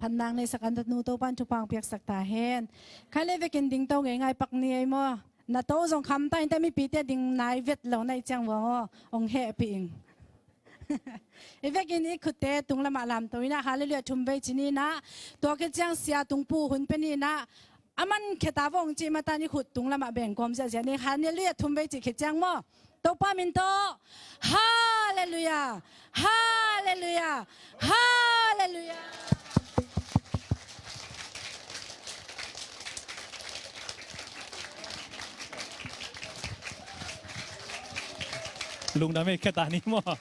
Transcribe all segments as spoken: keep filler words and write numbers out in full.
Khatna nei sak an datu Topa'n thupha piaksak ta hen. Khai le vekin ding to ngeingai pak ni ei maw. Na to zong kham ta in te mipite ding nai vet lo na i ciang vang aw. Ong hehpih ing. I vekin i khutte tung lamah lamto inah, halleluiah thum vei ci ni inah, tua khit ciang sia tungpu hun pe ni inah, a man kheta vong ci matan i khut tung lamah bengkawm ziahziah ni, halleluiah thum vei ci khit ciang maw. Topa min tawh, halleluiah, halleluiah, halleluiah. Lungdam ei, kheta ni maw.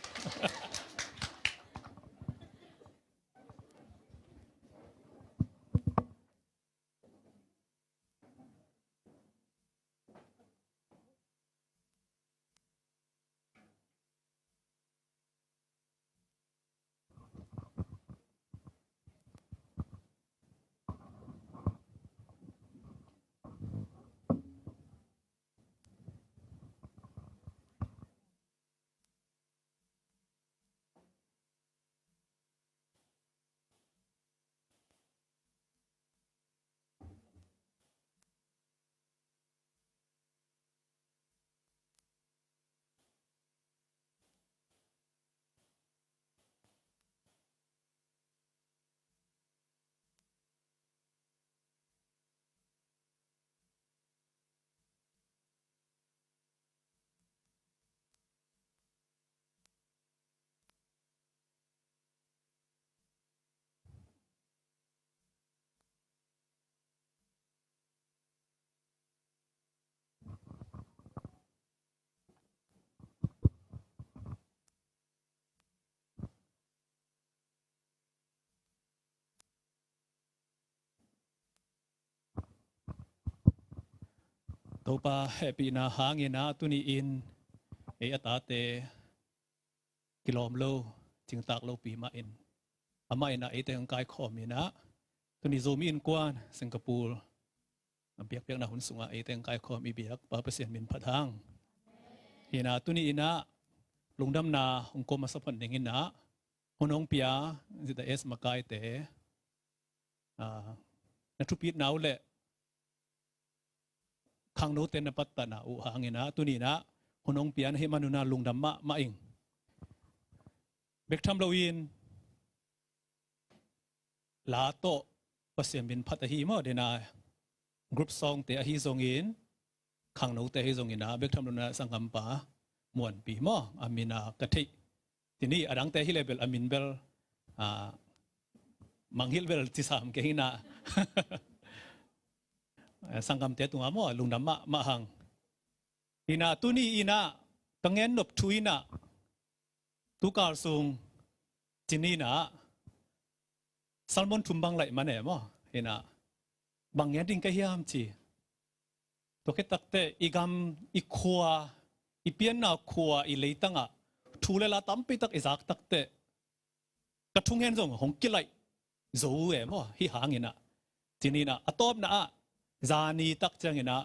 Topa hehpihna hangin ah tuni-in ei a tate kilawm lo, cingtak lopi mah in, amah in ah eite hong kaikhawm in ah, tuni Zomi Innkuan Singapore a biakpiakna hun sungah eite hong kaikhawm i biak Pa Pasian min phat hang. Hi in ah tuni in ah lungdamna hong ko masa phot ning in ah, hun hong pia Zita S Makaite, ah, na thupitna uh le khangnote na pattatna uh hangin ah tuni in ah hun hong pia na hih man un ah lungdam mahmah ing. Bek tham loin la tawh Pasian min phat ahi maw, dena group songte ahi zongin, khangnote ahi zongin ah bek tham loin ah sanggampa Muanpi maw, a min ah ka theih. Tuni a dangte hi le bel a min bel, ah, manghilh bel ci sam kei hi in ah. Sanggamte tungah maw lungdam mahmah hang. Hi in ah tuni in ah ka gen nop thu in ah tukal sung ci ni in ah sermon thum bang laih man e maw. Hi in ah bang gen ding ka hiam ci. Tua khit takteh i gam, i khua, i pianna khua, i leitangah thu le la tampi tak i zak takteh ka thungen zong hong kilaih zo e maw. Hi hangin ah ci ni in ah a tawpna ah zani tak ciangin ah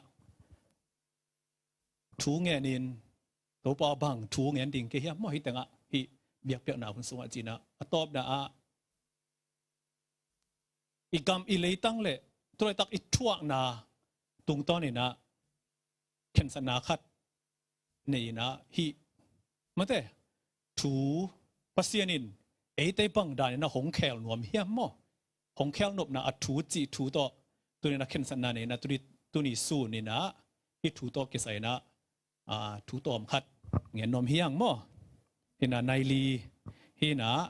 thu ngenin, Topa bang thu ngen ding ka hiam maw, hih tengah hih biakpiakna hun sungah ci in ah a tawpna ah i gam i leitang le tulaitak i thuakna tungtawn in ah khensatna khat nei in ah hih mate thu Pasian in eite bang dan in ah hong khel nuam hiam maw, hong khel nopna a thu cih thu tawh tuni in ah khensatna nei in ah tuni, tuni sun in ah hih thu tawh kisai in ah, ah, thu tawm khat ngen nuam hi hang maw. Hi in ah nai li, hi in ah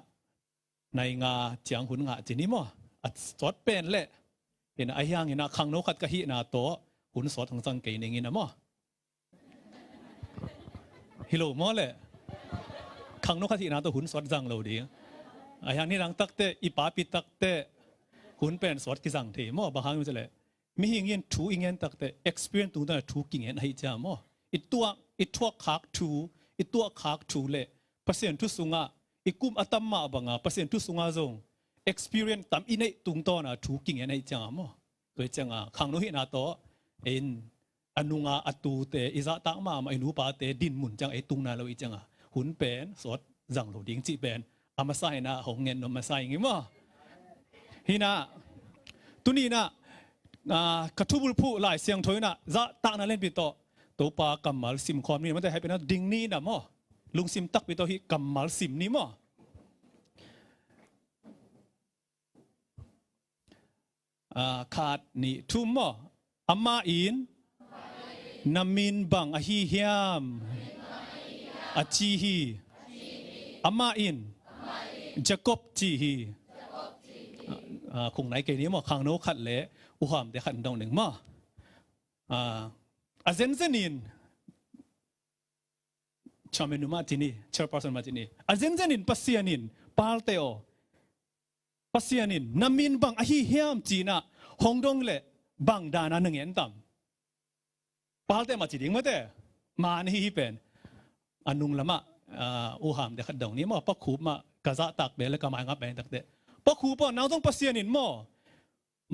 nai nga ciang hun ngah ci ni maw. A sawt pen le hi in ah, ahi hangin ah khangno khat ka hihna tawh hun sawt hong zang kei ning in ah maw. Hi lo maw le. Khangno khat hihna tawh hun sawt zang lo ding. Ahi hang nidang takteh i papi takteh hun pen sawt kizang thei maw. Bang hang hiam cih leh mihing in thu i ngen takteh experience tungtawn a thu kingen ahi ciang maw. I tuak, i thuak khak thu, i tuak khak thu le Pasian thu sungah i kum a tam mah bangah Pasian thu sungah zong experience tam i neih tungtawn a thu kingen ahi ciang maw. Tua hi ciang khangno hihna tawh ei in a nunga a tute, i zahtak mahmah i nupate dinmun ciang ei tung nai lo i ciang hun pen sawt zang lo ding cih pen a masa in ah hong ngen nuam masa ing i maw. Hi na, tuni na, ah, ka thubulphuh Lai Siangtho in ah zahtakna lianpi tawh Topa kammal simkhawm ni, mate, hehpihna ding ni na maw. Lungsim takpi tawh hih kammal sim ni maw. Ah, khat, nih, thum maw. Amah in na min bang ahi hiam, a ci hi. Amah in Jacob ci hi. Ah, khung nai kei ni maw, khangno khat le uhamte khat dong ning maw. Ah, a zenzen in chairman nu mah ci ni, chairperson mah ci ni. A zenzen in Pasian in, Palte aw, Pasian in na min bang ahi hiam ci-in ah hong dong leh bang dan a na ngen tam? Palte mah ci ding mate. Man hi hi pen. A nung lamah, ah, uhamte khat dong ni maw, Pa Khup mah ka zahtak bel le ka maingap bel takte. Pa Khup aw, nang zong Pasian in maw,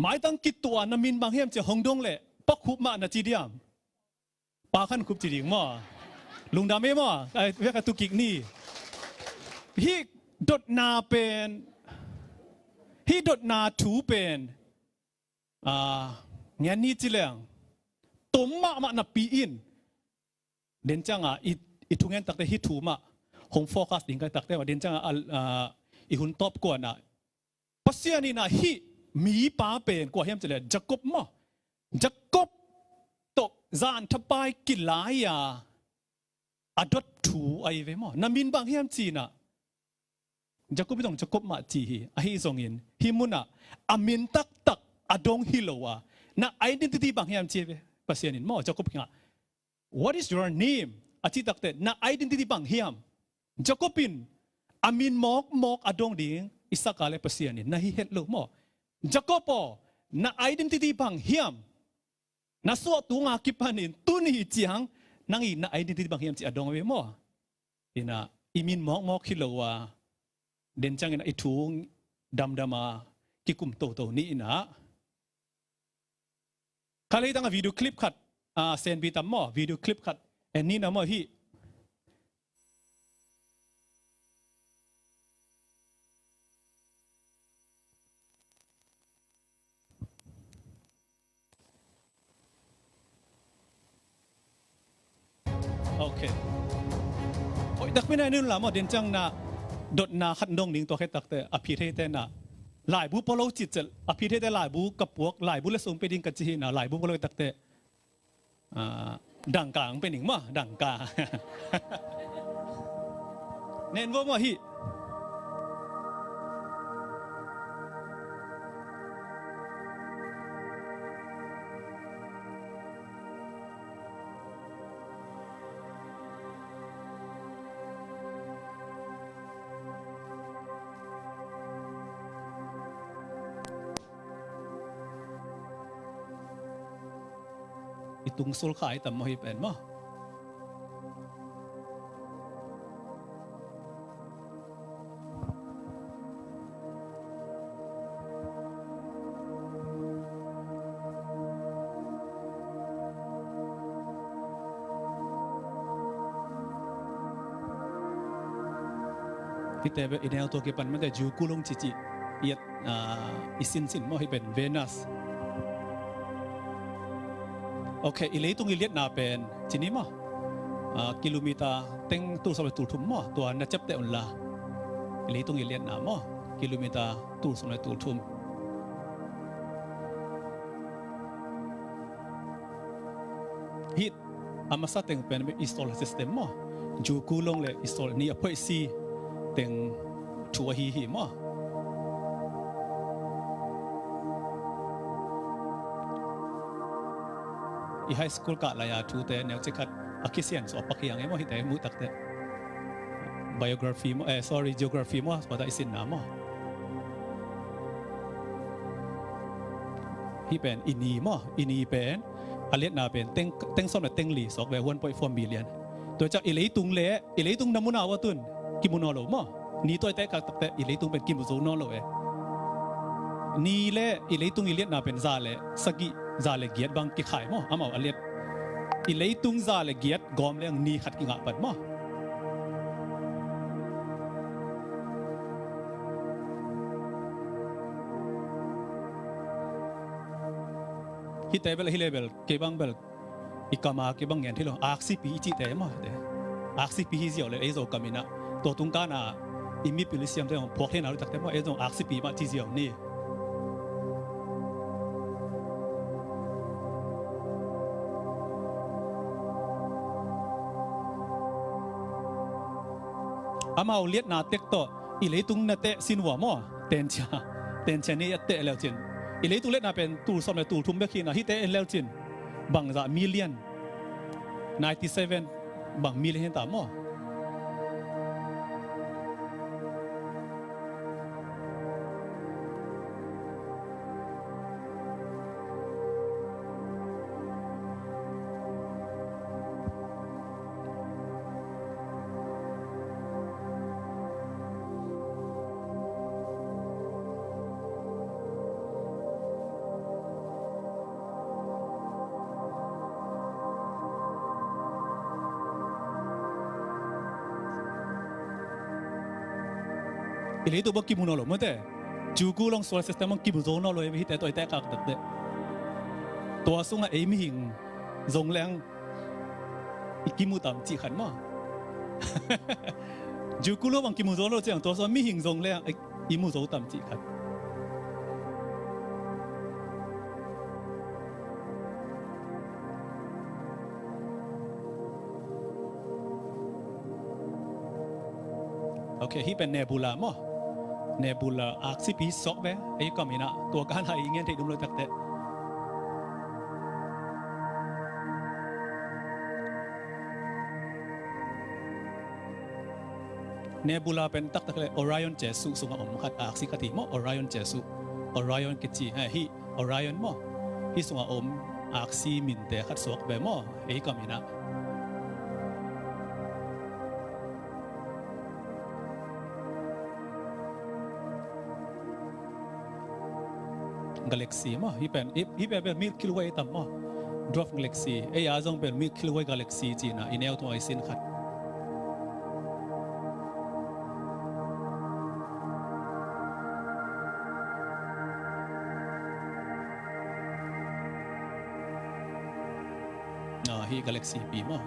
maitang kituah na min bang hiam ci-a hong dong leh Pa Khup mah na ci diam? Pa Khan Khup ci ding maw. Lungdam ei maw. Ai, vek a tu kik ni. Hih dotna pen, hih dotna thu pen, ah, ngen ni ci leng, tom mahmah napi in, den ciangah i, i thungen takte hih thu mah hong focus ding ka takte mah, den ciangah, ah, i hun tawp kuan ah Pasian in ah hih mipa pen kua hiam ci leh Jacob maw. Jacob tawh zan thapai kilai a, a dot thu ahi ve maw. Na min bang hiam ci-in ah, Jacob hi zong Jacob mah ci hi. Ahi zongin hih munah a min taktak a dong hi lo a, na identity bang hiam ci ve Pasian in maw, Jacob kiangah. What is your name? A cih takte na identity bang hiam? Jacob in a min mawkmawk a dong ding i sak a leh Pasian in na hi het lo maw. Jacob aw, na identity bang hiam? Na suah tunga kipanin tuni ciang nang i na identity bang hiam ci a dong ve maw. Hi na, i min mawkmawk hi lo a, den ciangin i thu damdam a kikum toto ni hi na. Kha leitang a video clip khat, ah, senpi tam maw, video clip khat en ni na maw hih. Ok. Hoih takpi na, en un la maw, den ciang na dotna khat dong ning, tua khit takte a phitheite na laibu pua lo citcel, a phitheite laibu ka puak, laibu le sung pe ding ka ci hi na, laibu pua lo takte, ah, dangka ang pe ning maw, dangka. Nen vo maw hih. I tungsul kha i tam maw hih pen maw. Hihte beh i neu tua kipan mate Ju Kulong cici i et, ah, i sinsin maw hih pen Venus. Ok, i leitung i liatna pen ci ni maw. Ah, kilometer teng tul sawm le tul thum maw, tua na ciapteh un la. I leitung i liatna maw, kilometer tul sawm le tul thum. Hih a masa teng pen i solar system maw. Ju Kulong le i sol ni a phoih si teng thu ahi hi maw. I high school kah lai a thute neucik khat a kisian sawh a pak hiang e maw, hihte muh takte. Biography maw, eh, sorry, geography maw, pata i sinna maw. Hih pen i ni maw, i ni pen a liatna pen teng, teng sawm le teng li sawk ve, one point four million. Tua ciang i leitung le, i leitung na muna ua tun kimu nawn lo maw. Ni tua i teh kak takte i leitung pen kimu zo nawn lo e. Ni le i leitung i liatna pen za le sagih, za le giat bang kikhai maw, amau a liat. I leitung za le giat gawm leng ni khat kingah pan maw. Hihte bel, hih leh bel, kei bang bel, i kam a kei bang ngen thei lo, aksipi i cihte maw, hihte. Aksipi hi ziau leh, ei Zokam in ah, tua tungkan a, i mipil i siamte hong phuak thei na lo takte maw, ei zong aksipi mah ci ziau ni. Amau liatna tek tawh, i leitung na teh sin ua maw, tencia, tencia ni a teh leu cin. I leitung liatna pen tul sawm le tul thum bek hi na, hihte en leu cin. Bangzah million, ninety seven, bang million hi ta maw. I leitung bang kimu nawn lo maw te. Juku long solar system bang kimu zo nawn lo, hihte tua i teh kak takte. Tua sungah ei mihing zong leng i kimu tam cih khat maw. Juku long bang kimu zo lo ciang, tua sungah mihing zong leng i, i mu zo tam cih khat. Ok, hih pen nebula maw. Nebula aksipi sawk ve, ei kam in ah, tua kan hai ngen thei dum lo takte. Nebula pen taktak le Orion cesu sungah om khat, aksi khat hi maw, Orion cesu. Orion kici, eh, hih Orion maw. Hih sungah om aksi minte khat suak ve maw, ei kam in ah. Galaxy maw, hih pen, hih, hih pen pen Milky Way tam maw. Dwarf galaxy, ei a zong pen Milky Way galaxy ci-in ah, i neu tung a i sin khat. Ah, hih galaxy pi maw.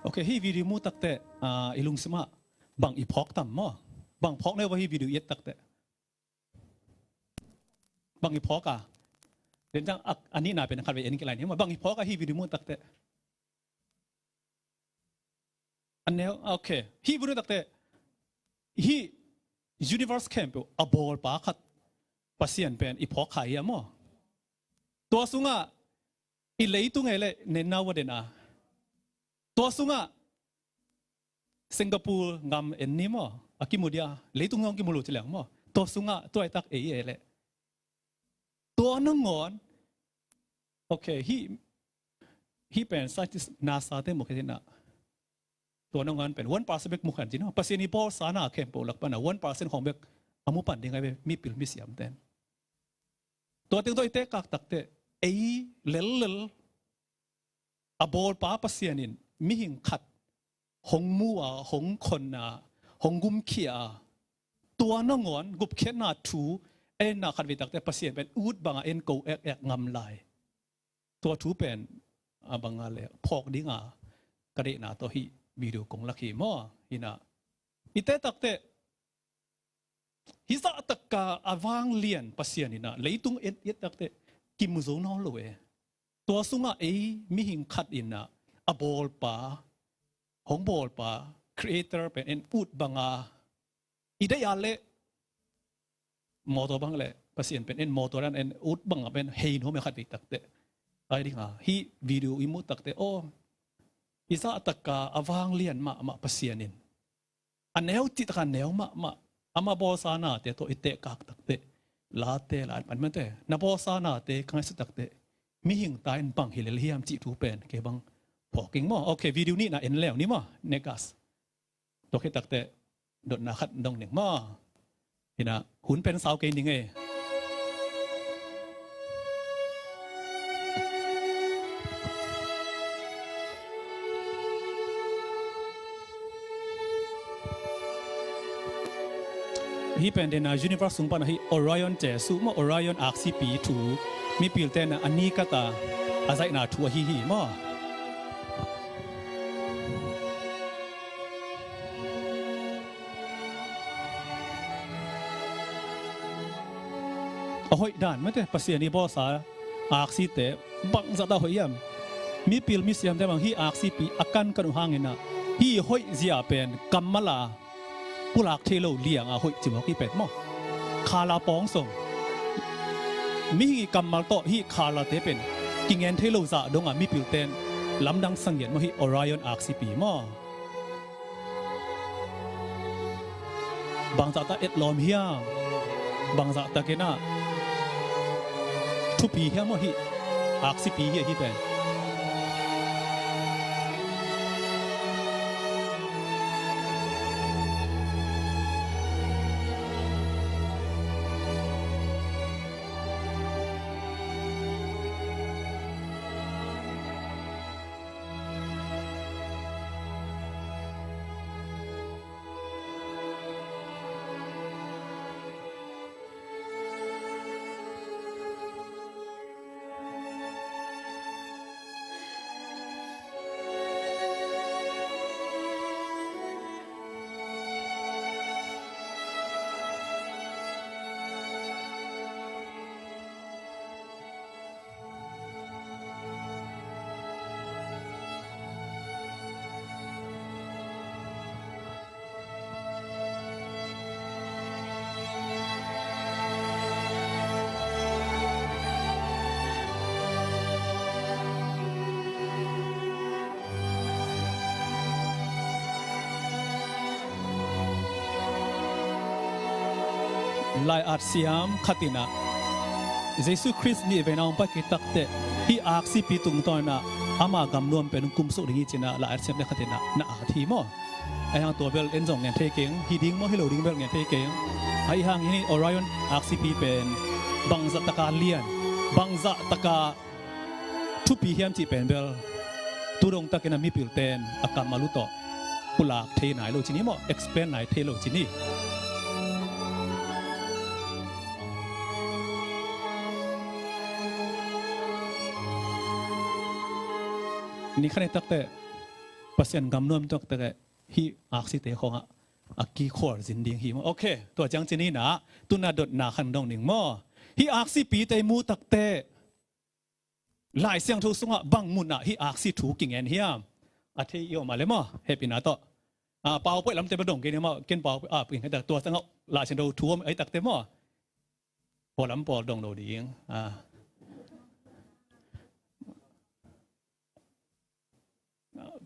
Ok, hih video mu takte, ah, i lungsim ah bang i phawk tam maw? Bang phawk ne va hih video i et takte. Bang i phawk a. Den ciang a, a nihna pen khat vei en kik lai ni maw. Bang i phawk a hih video mu takte. A neu, ok. Hih video takte. Hih universe khempeuh a bawlpa khat Pasian pen i phawk kha hi a maw. Tua sungah i leitung ei leh nenna va den a. Tua sungah Singapore gam en ni maw, a kimu dia, leitung zong kimu lo ci leng maw. Tua sungah tua i tak ei ei leh. Tua nangawn, ok, hih, hih pen scientist NASA te mawk hi na. Tua nangawn pen one percent bek mu khan ci na. Pasian i bawlsa na khempeuh lak pan a one percent khawng bek a mu pan ding a ve, mipil misiam ten. Tua teng tua i teh kak takte, ei lellel a bawlpa Pasian in mihing khat hong mu a, hong khon a, hong gumkhia a, tua nangawn gupkhiatna thu, enna khat vei takte Pasian pen ut banga en ko ekek ngam lai. Tua thu pen a banga le phawk dinga ka deihna tawh hih video kong lak hi maw. Hi na, i teh takte, hih zah taka a vanglian Pasian in ah leitung et et takte kimu zo nawn lo e. Tua sungah ei mihing khat in ah a bawlpa, hong bawlpa, creator pen en ut banga, i deih a leh motor bang leh Pasian pen en motor dan en ut banga pen hei nuam e khat vei takte. Ai dinga hih video i mu takte, aw, I zahtak a vanglian mahmah Pasian in a neu cih tak a neu mahmah, amah bawlsa nate tawh i tehkak takteh, late la an pan mate, na bawlsa nate ka ngaihsut takteh, mihing ta in bang hi lel hiam cih thu pen kei bang phawk ing maw. Ok, video nihna en leu ni maw, next. Tua khit takteh dotna khat dong ning maw. Hi na, hun pen sau kei ning ei. Hih pen dena universe sung pana hih Orion te suh maw, Orion aksipi thu mipilte na a ni kata a zaihna thu ahi hi maw. A hoih dan mate, Pasian i bawlsa aksite bangzah ta hoih hiam? Mipil misiamte bang hih aksipi a kankan uh hangin ah, hih hoih zia pen kammal a pulak thei lo liang a hoih cimawk hi pet maw. Khala pawng song. Mihing i kammal tawh hih khalate pen kingen thei lo zah dong a mipilten lamdang sangian maw hih Orion aksipi maw. Bangzah ta etlawm hiam? Bangzah takin ah thupi hiam aw hih aksipi hi ahi pen? Lai-at siam khat in ah Jesu Khrist nih veina hong pai khit takteh hih aksipi tungtawn in ah ama gamnuam pen hong kumsuk ding hi ci-in ah lai-at siamte khat in ah na at hi maw. Ahi hang tua bel en zong ngen thei keng, hi ding maw hi lo ding bel ngen thei keng. Ahi hang hih Orion aksipi pen bangzah taka lian, bangzah taka thupi hiam cih pen bel tu dong takin a mipilten a kammal uh tawh pulak thei nai lo ci ni maw, explain nai thei lo ci ni. Ni khan i takteh Pasian gamnuam takteh hih aksite khawngah a kikhual zin ding hi maw. Ok, tua ciang ci ni na, tuna dotna khan dong ning maw. Hih aksipite i mu takteh Lai Siangtho sungah bang munah hih aksi thu kingen hiam? A thei i om a le maw, hehpihna tawh. Ah, PowerPoint lamte bel dong kei ni maw, ken PowerPoint, ah, tua sangah Lai Siangtho thu om ai takte maw. Pawl lam pawl dong lo ding. Ah.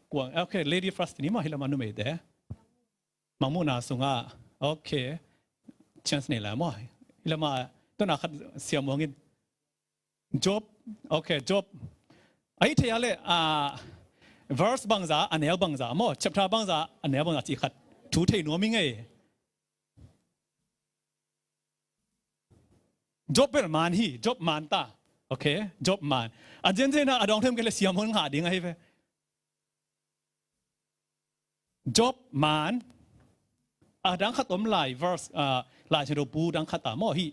Kuang, ok, lady first ni maw, hi lamah numeite. Mangmuhna sungah, ok. Chance nei lai maw. Hi lamah, tuna khat siam muang in. Job, ok, Job. Ahi thei a le, ah, verse bangza, a neu bangza maw, chapter bangza, a neu bangza cih khat thu thei nuam i ngei. Job bel man hi, Job man ta. Ok, Job man. A zenzen a dawng them kei le siam hon ngah ding ahi ve. Job man. A dang khat om lai verse, ah, Lai Siangtho bu dang khat a maw hih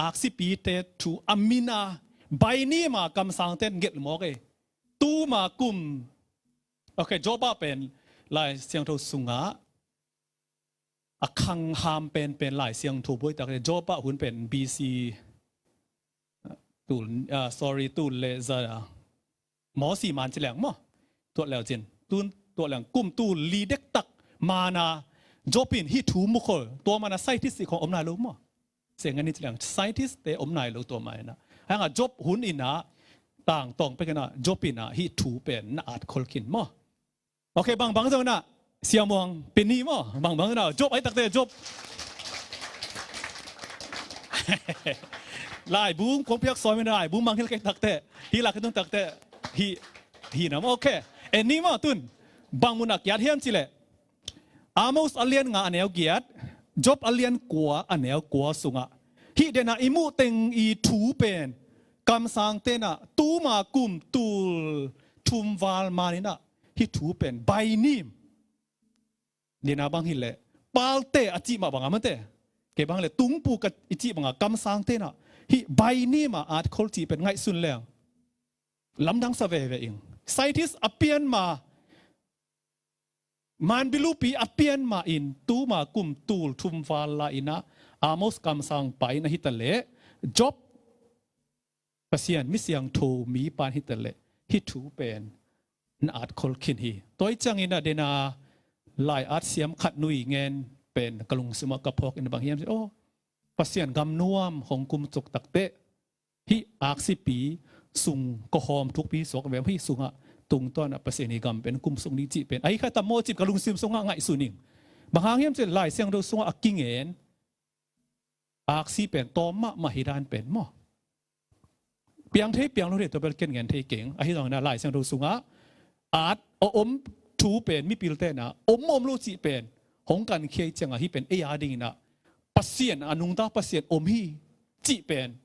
aksipite thu a min a baini ma kamsangten gelh mawk e. Tuma kum. Ok, Job ah pen Lai Siangtho sungah a khangham penpen Lai Siangtho buaitak le Job ah hun pen B C tul, ah, sorry, tul le za, Mosi man ci leng maw. Tuat leu cin. Tun tuat leng kum tul li dektak man a Job in hih thu mukhol. Tua man a scientist i khong om nai lo maw. Seng ani ci leng scientist te om nai lo tua man a. Hang a Job hun in a tangtawng pek in a Job in a hih thu pen na at khol khin maw. Ok, bangbang zong na, Sia Muang, Penny maw, bangbang zong na, Job, ai takte, Job. Laibung kong piak sawm in laibung mangngilh kei takte, hi lak hi tung takte, hi, hi na maw, ok. Enni maw tun, bang mun a kiat hiam cileh. Amos a lian nga a neu giat, Job a lian kua a neu kua sungah hih dena i muh teng i thu pen kamsang tena tuma kum tul thum val man inah hih thu pen bainim. Dena bang hileh palte a cih mah banga mate. Kei bang hileh tungpu ka i cih banga kamsang tena hih bainim a at khol cih pen ngaihsun leng lamdang sa veve ing. Scientist a pian ma, manbilupi a pian ma in tuma kum tul thum val la inah Amos kamsang pa in a hita leh Job Pasian mi siangtho mi pan hita leh hih thu pen na at khol khin hi. Tua hi ciangin a dena lai at siam khat nui ngen pen ka lungsimah ka phawk in bang hiam si, oh, Pasian gam nuam hong kum cuk takteh hih aksipi sung kawhawm thukpi suak vem hih sungah tungtawn ah Pasian i gam pen kum sung ni cih pen ahi kha tam maw cih ka lungsim sungah ngaihsun ing. Bang hang hiam cih Lai Siangtho sungah a kingen aksi pen tawm mahmah hi dan pen maw. Piang thei piang lo thei tua bel ken ngen thei keng ahi zongin a Lai Siangtho sungah at a om thu pen mipil tena om om lo cih pen hong kan khiai ciangah hih pen ei a dingin ah Pasian a nungta Pasian om hi cih pen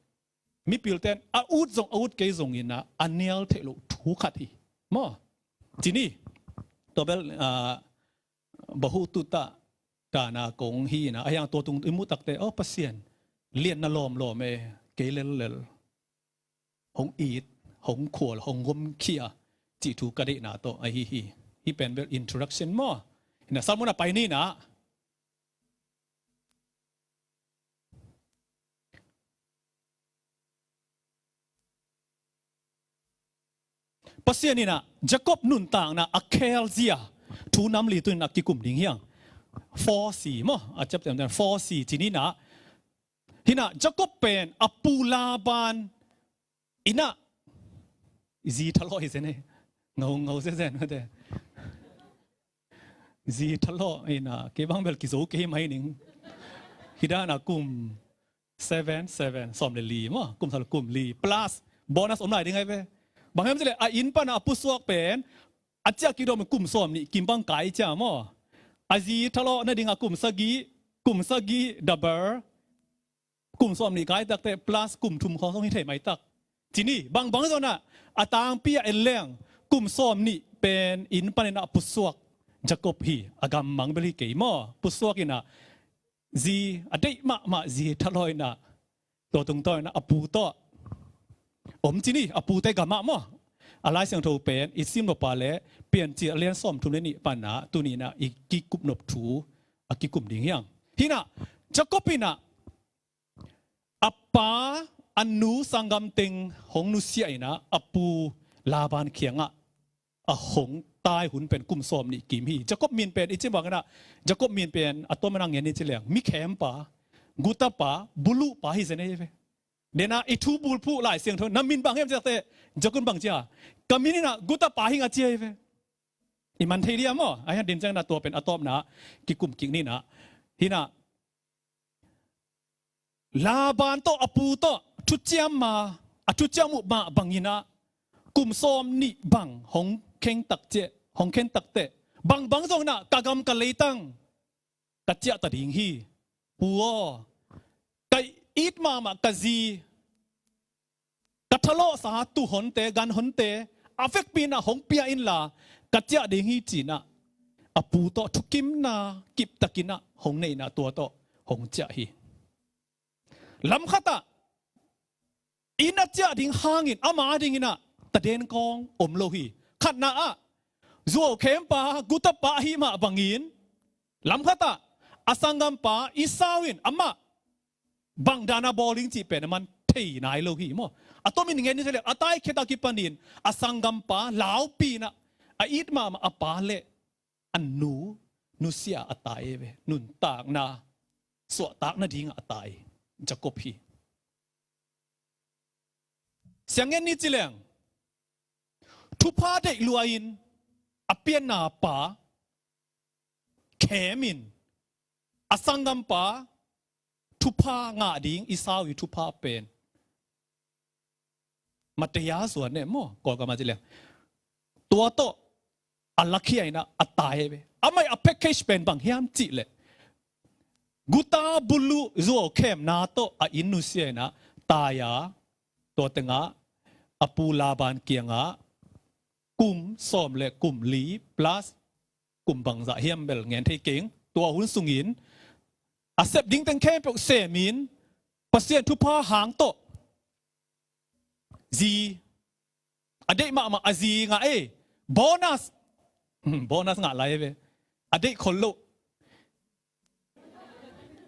mipil ten a ut zong a ut kei zongin ah a nial theih loh thu khat hi maw. Cini tua bel bahu tuta kana kong hi inah a hiang tua tung i muh takte oh Pasian lian na lawmlawm e kei lellel hong it hong khual hong gomkhia cih thu ka deihna tawh ahi hi. Hih pen bel introduction maw. Inah Salmon a pai ni inah Pasian inah Jacob nuntakna a khelzia thu nam li tuninah kikum ding hiang. Four C maw a ciapteh four C cini inah hinah Jacob pen a pu Laban inah zi thalawh hi zen e. Ngau ngau zen zen mate. Zi thalawh inah kei bang bel kizo kei mai ning. Hidana kum seven seven sawm le li maw kum thalawh kum li plus bonus om lai ding ai ve. Bang hiam cileh a inn pana a pusuak pen a ciah kidom kum sawm nih kim bang kai cia maw. A zi thalawh nadinga kum sagih kum sagih double kum sawm nih kai takte plus kum thum khawng zong hi thei maitak. Cini bangbang zong inah a tangpi a en leng kum sawm nih pen inn paninah a pusuak Jacob hi. A gammang bel hi kei maw pusuak inah zi a deih mahmah zi thalawh inah tua tungtawn inah a pu tawh om cini a pute gamah maw. A Lai Siangtho pen i sim nop a le Piancil a lian sawm thum le nih panah tuninah i kikupnop thu a kikum ding hiang. Hinah Jacob inah a pa a nu sanggam teng hong nusia inah a pu Laban kiangah a hong tai hun pen kum sawm nih kim hi. Jacob min pen i cim bang inah Jacob min pen a tawm inah ngen i ci leng mi khempa gutapa buluhpa hi zen ei ve. Dena i thu bulphuh Lai Siangtho na min bang hiam ciakte Jacob bang cia ka min inah gutapa hi nga cia hi ve. I man thei liam maw a hian din ciang inah tua pen a tawpna kikum kik ninah hinah Laban tawh a pu tawh thuciam ma a thuciam uh mah banginah kum sawm nih bang hong kheng tak ciah hong kheng tak teh bangbang zong inah ka gam ka leitang ka ciah ta ding hi. Pu aw ka it mahmah ka zi ka thalawhsa tuhonte ganhonte a vekpi inah hong pia inla ka ciah ding hi cinah a pu tawh thukimna kiptakinah hong neih inah tua tawh hong ciah hi. Lamkhatah inn a ciah ding hangin ama dinginah taden kawng om lo hi. Khatna ah zuau khempa gutapa ahi mah bangin lamkhatah a sanggampa Esau in amah bang dana bawl ding cih pen a man thei nai lo hi maw. A tomin ngen ni le a taikheta kipanin a sanggampa laupi inah a it mahmah a pa le a nu nusia a tai ve. Nuntakna suahtak nadingah a tai Jacob hi. Siang ngen ni ci leng thupha deih lua in a pianna pa khemin a sanggampa thupha ngah ding Esau i thupha pen Mataya zuan ne maw, Kawlgam a ci leng tua tawh a lakhia in ah a tai ve. Amah i a package pen bang hiam cih leh guta buluh zuau khemna tawh a inn nusia in ah tai a, tua tengah a pu Laban kiangah kum sawm le kum li plus kum bangzah hiam bel ngen thei keng, tua hun sungin a sep ding teng khempeuh semin Pasian thupha hang tawh zi a deih mahmah a zi ngah ei. Bonus. Bonus ngah lai ve. A deih khol loh,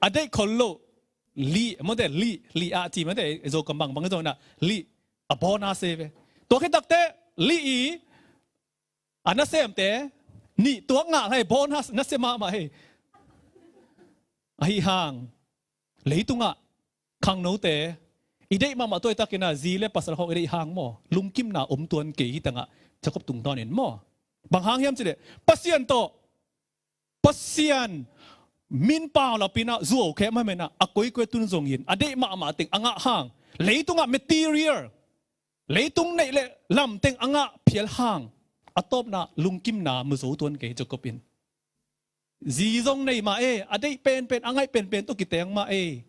a deih khol loh lih mawte, lih, lih a ci mawte, Zokam bangbang zong na lih a bonus ei ve. Tua khit takteh lih i a nasemte nih tuak ngah lai, bonus nasia mahmah hei. Ahi hang leitungah khangnote i deih mahmah tuai takin ah zi le pasal khawng i deih hang maw, lungkimna om tuan kei hi tangah Jacob tungtawnin maw. Bang hang hiam cih leh Pasian tawh, Pasian min pau lapin ah zuau khem a menah a koikoi tun zongin a deih mahmah teng a ngah hang, leitungah material, leitung neih le lam teng a ngah phial hang a tawpna lungkimna mu zo tuan kei Jacob in. Zi zong nei mah ei, a deih penpen a ngaih penpen tawh kiteng mah ei.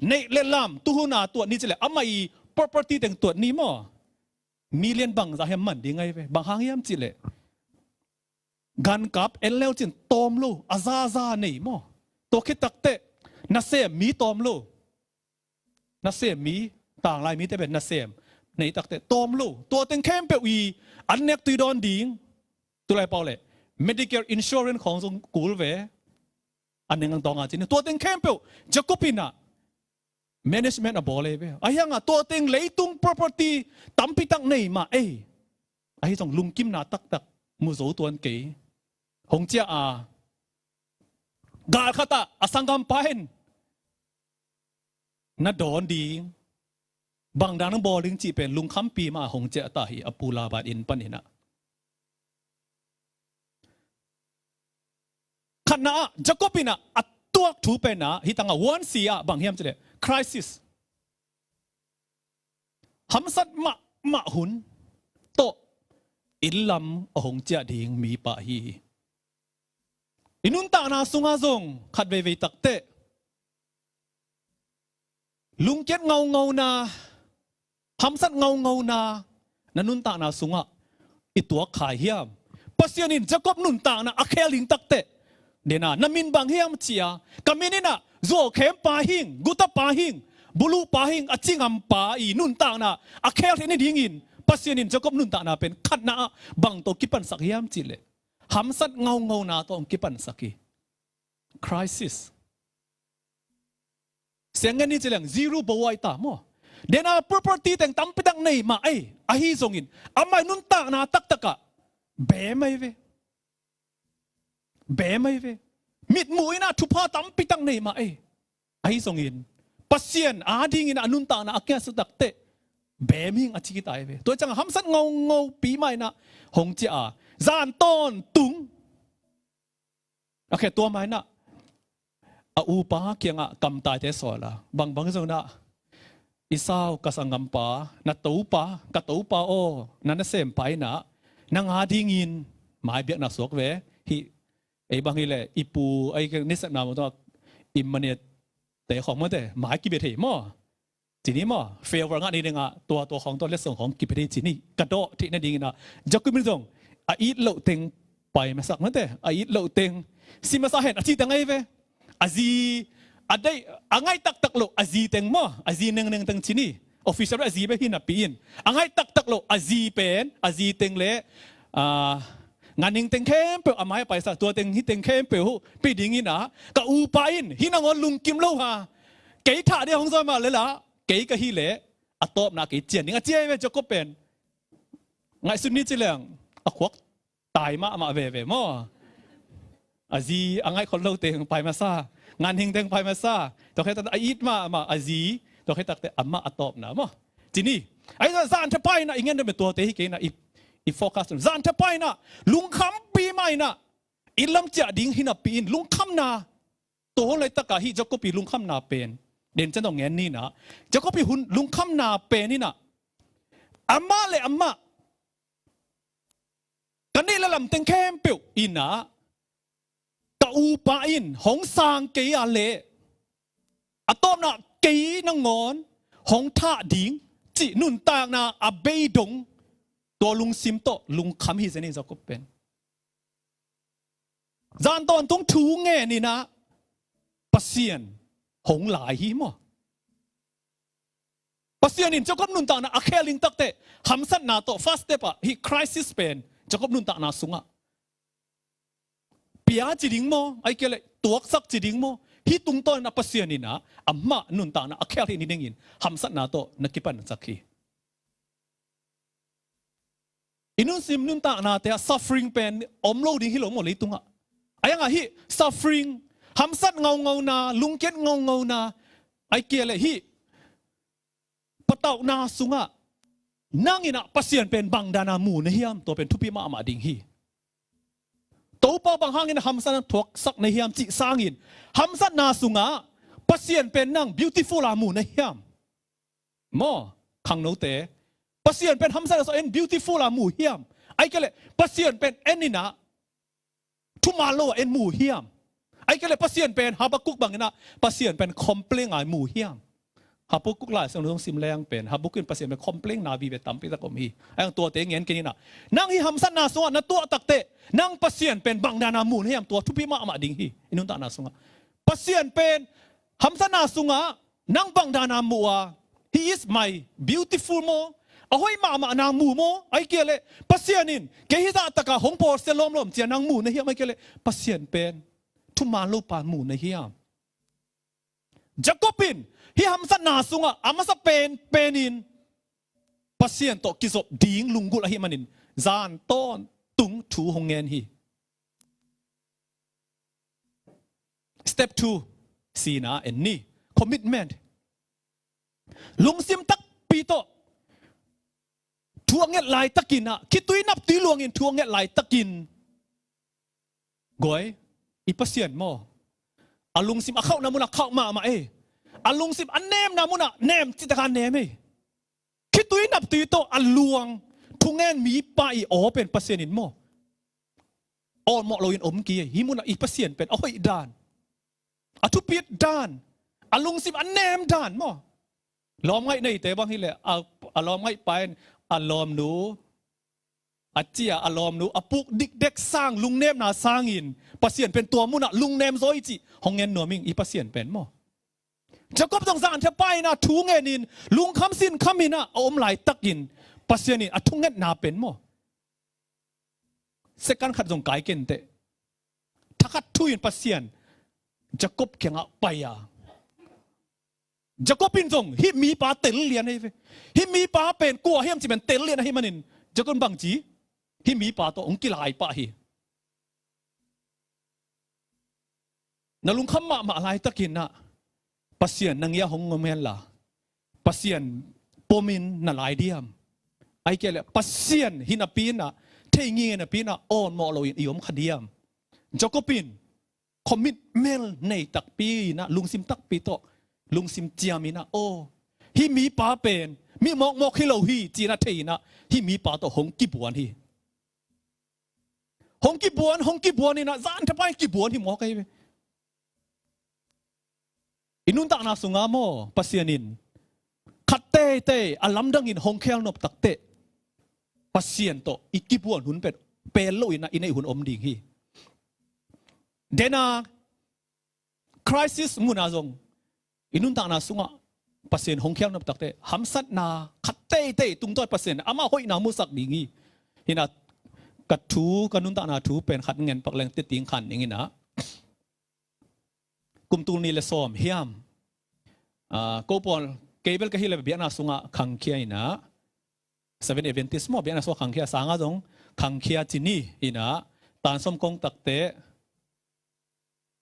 Neih le lam tuhuna tuat ni cih leh amah i property teng tuat ni maw. Million bangzah hiam man ding ahi ve. Bang hang hiam cih leh gankap en leu cin tawm lo, a zaza nei maw. Tua khit takteh nasem mi tawm lo. Nasem mi, tanglai mite pen nasem nei takteh tawm lo. Tua teng khempeuh i an nek tui dawn ding, tulai pau leh medical insurance khawng zong kul ve. A neng ang tawng a cin tua teng khempeuh Jacob in ah management a bawl ei ve. Ahi hangah tua teng leitung property tampi tak nei mah ei. Ahi zong lungkimna taktak mu zo tuan kei. Hong ciah a, gal khatah a sanggampa in na dawn ding, bang dan nang bawl ding cih pen lungkhampi mah a hong ciah ta hi, a pu Laban inn panin ah. Khatna ah Jacob in ah a tuak thu pen ah hi tangah one C ah bang hiam cih leh crisis, hamsat mahmah hun tawh inn lam a hong ciah ding mipa hi hi. I nuntakna sungah zong khat veivei takteh lungkiat ngaungau na, hamsat ngaungau na, na nuntakna sungah i tuak khai hiam? Pasian in Jacob nuntakna a khel ding takteh, dena na min bang hiam cia, ka min in ah zuau khem pa hing, guta pa hing, buluh pa hing, a ci ngam pa i nuntakna a khel theih nadingin Pasian in Jacob nuntakna pen khatna ah bang tawh kipansak hiam cih leh hamsat ngaungauna tawh hong kipansak hi. Crisis. Siang ngen ni ci leng zero bawa i ta maw. Dena property teng tampi tak nei mah ei, ahi zongin amah i nuntakna taktak ah beem ahi ve. Beem ahi ve. Mitmuh in ah thupha tampi tak nei mah ei, ahi zongin Pasian adingin a nuntakna a kiasu takteh beem hing a ci kita ahi ve. Tua ciang hamsat ngaungau pi mah in ah hong ciah a, zan tawntung a khe tua mah in ah a upa kiangah kamtaite sawl a, bangbang zong in ah, Esau ka sanggampa, na topa, ka topa aw, na nasempa in ah nang adingin mai biakna suak ve. Hih ei bang hi leh i pu ei nisepna maw, tua Immanuel te khawng mawte mai kibia thei maw. Ci ni maw, favor ngah ni dingah tua tua khawng, tua letsong khawng kipia thei ci ni, ka dawh theih nadingin ah. Jacob in zong a it loh teng pai masak mawte, a it loh teng si masa hen a ci teng ahi ve. A zi, a deih, a ngaih taktak loh a zi teng maw, a zi nengneng teng ci ni. Official a zi bek hi napi in a ngaih taktak loh a zi pen, a zi teng le, ah, nganing teng khempeuh a mai a paisa, tua teng hih teng khempeuh pia dingin ah, ka upa in hih nangawn lungkim lo ha, kei thah ding hong zaw mah leh lah, kei ka hih leh a tawpna kei cian ding a ci ahi ve Jacob pen. Ngaihsun ni ci leng a khuak tai mahmah veve maw. A zi a ngaih khol lo teng pai masa, nganhing teng pai masa, tua khit tak a it mahmah a zi, tua khit takteh amah a tawpna maw. Ci ni. Ahi zan zan thapai in ah i ngen deuh meh tuate hi kei in ah i, i focus. Zan thapai inah lungkhampi mah inah i lam ciah ding hi napi in lungkhamna, tua hun laitakah hih Jacob i lungkhamna pen den cian tawh ngen ni inah, Jacob i hun lungkhamna pen inah amah le amah ka neih le lamteng khempeuh inah ka upa in hong sang kei a leh a tawpna kei nangawn hong thah ding cih nuntakna a bei dong, tua lungsim tawh lungkham hi zen hi Jacob pen. Zan tawntung thu ngen inah Pasian hong lai hi maw? Pasian in Jacob nuntakna a khel ding takteh hamsatna tawh first step ah hih crisis pen Jacob nuntakna sungah pia ci ding maw, ai kei leh tuaksak ci ding maw? Hih tungtawn inah Pasian inah amah nuntakna a khel hi ni dingin hamsatna tawh na kipansak hi. I lungsim nuntaknate ah suffering pen om lo ding hi lo maw leitungah. A iangah hih suffering, hamsat ngaungauna, lungkiat ngaungauna, ai kei leh hih patauhna sungah nang inah Pasian pen bang dana mu na hiam, tua pen thupi mahmah ding hi. Topa bang hangin hamsatna thuaksak na hiam cih sangin hamsatna sungah Pasian pen nang beautiful a mu na hiam? Maw, khangnote, Pasian pen hamsatna sungah en beautiful a mu hiam? Ai kei leh Pasian pen en inah thuman lo a en mu hiam? Ai kei leh Pasian pen Habakkuk bang inah Pasian pen complain a mu hiam? Habakkuk lai sung zong sim leng pen Habakkuk in Pasian pen complain na vive tampi tak om hi. A iang tuate ngen kei ni inah nang hih hamsatna sungah na tuah takteh nang Pasian pen bang dana mu na hiam, tua thupi mahmah ding hi. I nuntakna sungah Pasian pen hamsatna sungah nang bang dana mu a, he is my beautiful maw, a hoih mahmah na mu maw, ai kei leh Pasian in kei hih zah takah hong pawlsia lawmlawm ci a nang mu na hiam, ai kei leh Pasian pen thuman lo pa mu na hiam? Jacob in hih hamsatna sungah a masa penpen in Pasian tawh kizop ding lunggulh ahih manin zan tawntung thu hong ngen hi. Step two, sihna en ni. Commitment. Lungsim takpi tawh thu a nget laitakin ah, khitui naptui luangin thu a nget laitakin, guai, i Pasian maw, a lungsim a khauhna munah khauh mahmah ei. A lungsim a nemna munah nem cih takin nem ei. Khitui naptui tawh a luang thungen mipa i aw pen Pasian in maw, awlmawh loin om kei ei. Hih munah i Pasian pen a hoih dan, a thupit dan, a lungsim a nem dan maw. Lawmngaih neite bang hileh a, a lawmngaih pa in a lawmnu, a cia a lawmnu a puk dikdek sang, lungnepna sangin Pasian pen tua munah lungnem zaw hi cih hong ngen nuam ing i Pasian pen maw. Jacob zong zan thapai inah thu ngenin lungkham sinkham inah a om laitakin Pasian in a thungetna pen maw, second khat zong kai kenteh, thakhat thu in Pasian Jacob kiangah pai a, Jacob in zong hih mipa tel lian ahi ve. Hih mipa pen kua hiam cih pen tel lian ahih manin Jacob in bangci, hih mipa tawh hong kilai pah hi. Na lungkham mahmah laitakin ah Pasian na ngiah hong om henla, Pasian pomin na lai diam? Ai kei leh Pasian hi napi in ah, thei ngei napi in ah awlmawh loin i om kha diam? Jacob in commitment nei takpi in ah, lungsim takpi tawh, lungsim ciam in ah, aw, hih mipa pen mi mawkmawk hi lo hi ci in ah thei in ah hih mipa tawh hong kibuan hi. Hong kibuan, hong kibuan in ah zan thapai kibuan hi mawk ahi ve. I nuntakna sungah maw, Pasian in khat teitei a lamdangin hong khel nop takteh Pasian tawh i kibuan hun pen pel loin ah i neih hun om ding hi. Dena crisis muna zong i nuntakna sungah Pasian hong khel nop takteh hamsatna khat teitei tungtawn Pasian amah hoihna musak ding hi. Hi in ah ka thu, ka nuntakna thu pen khat ngen pak leng teting khan ning in ah, kum tul nih le sawm hiam, ah, ko pawl kei bel ka hileh biakna sungah khangkhia in ah, Seven Adventist maw, biakna sungah khangkhia, sangah zong khangkhia ci ni in ah, tan sawm kong takteh,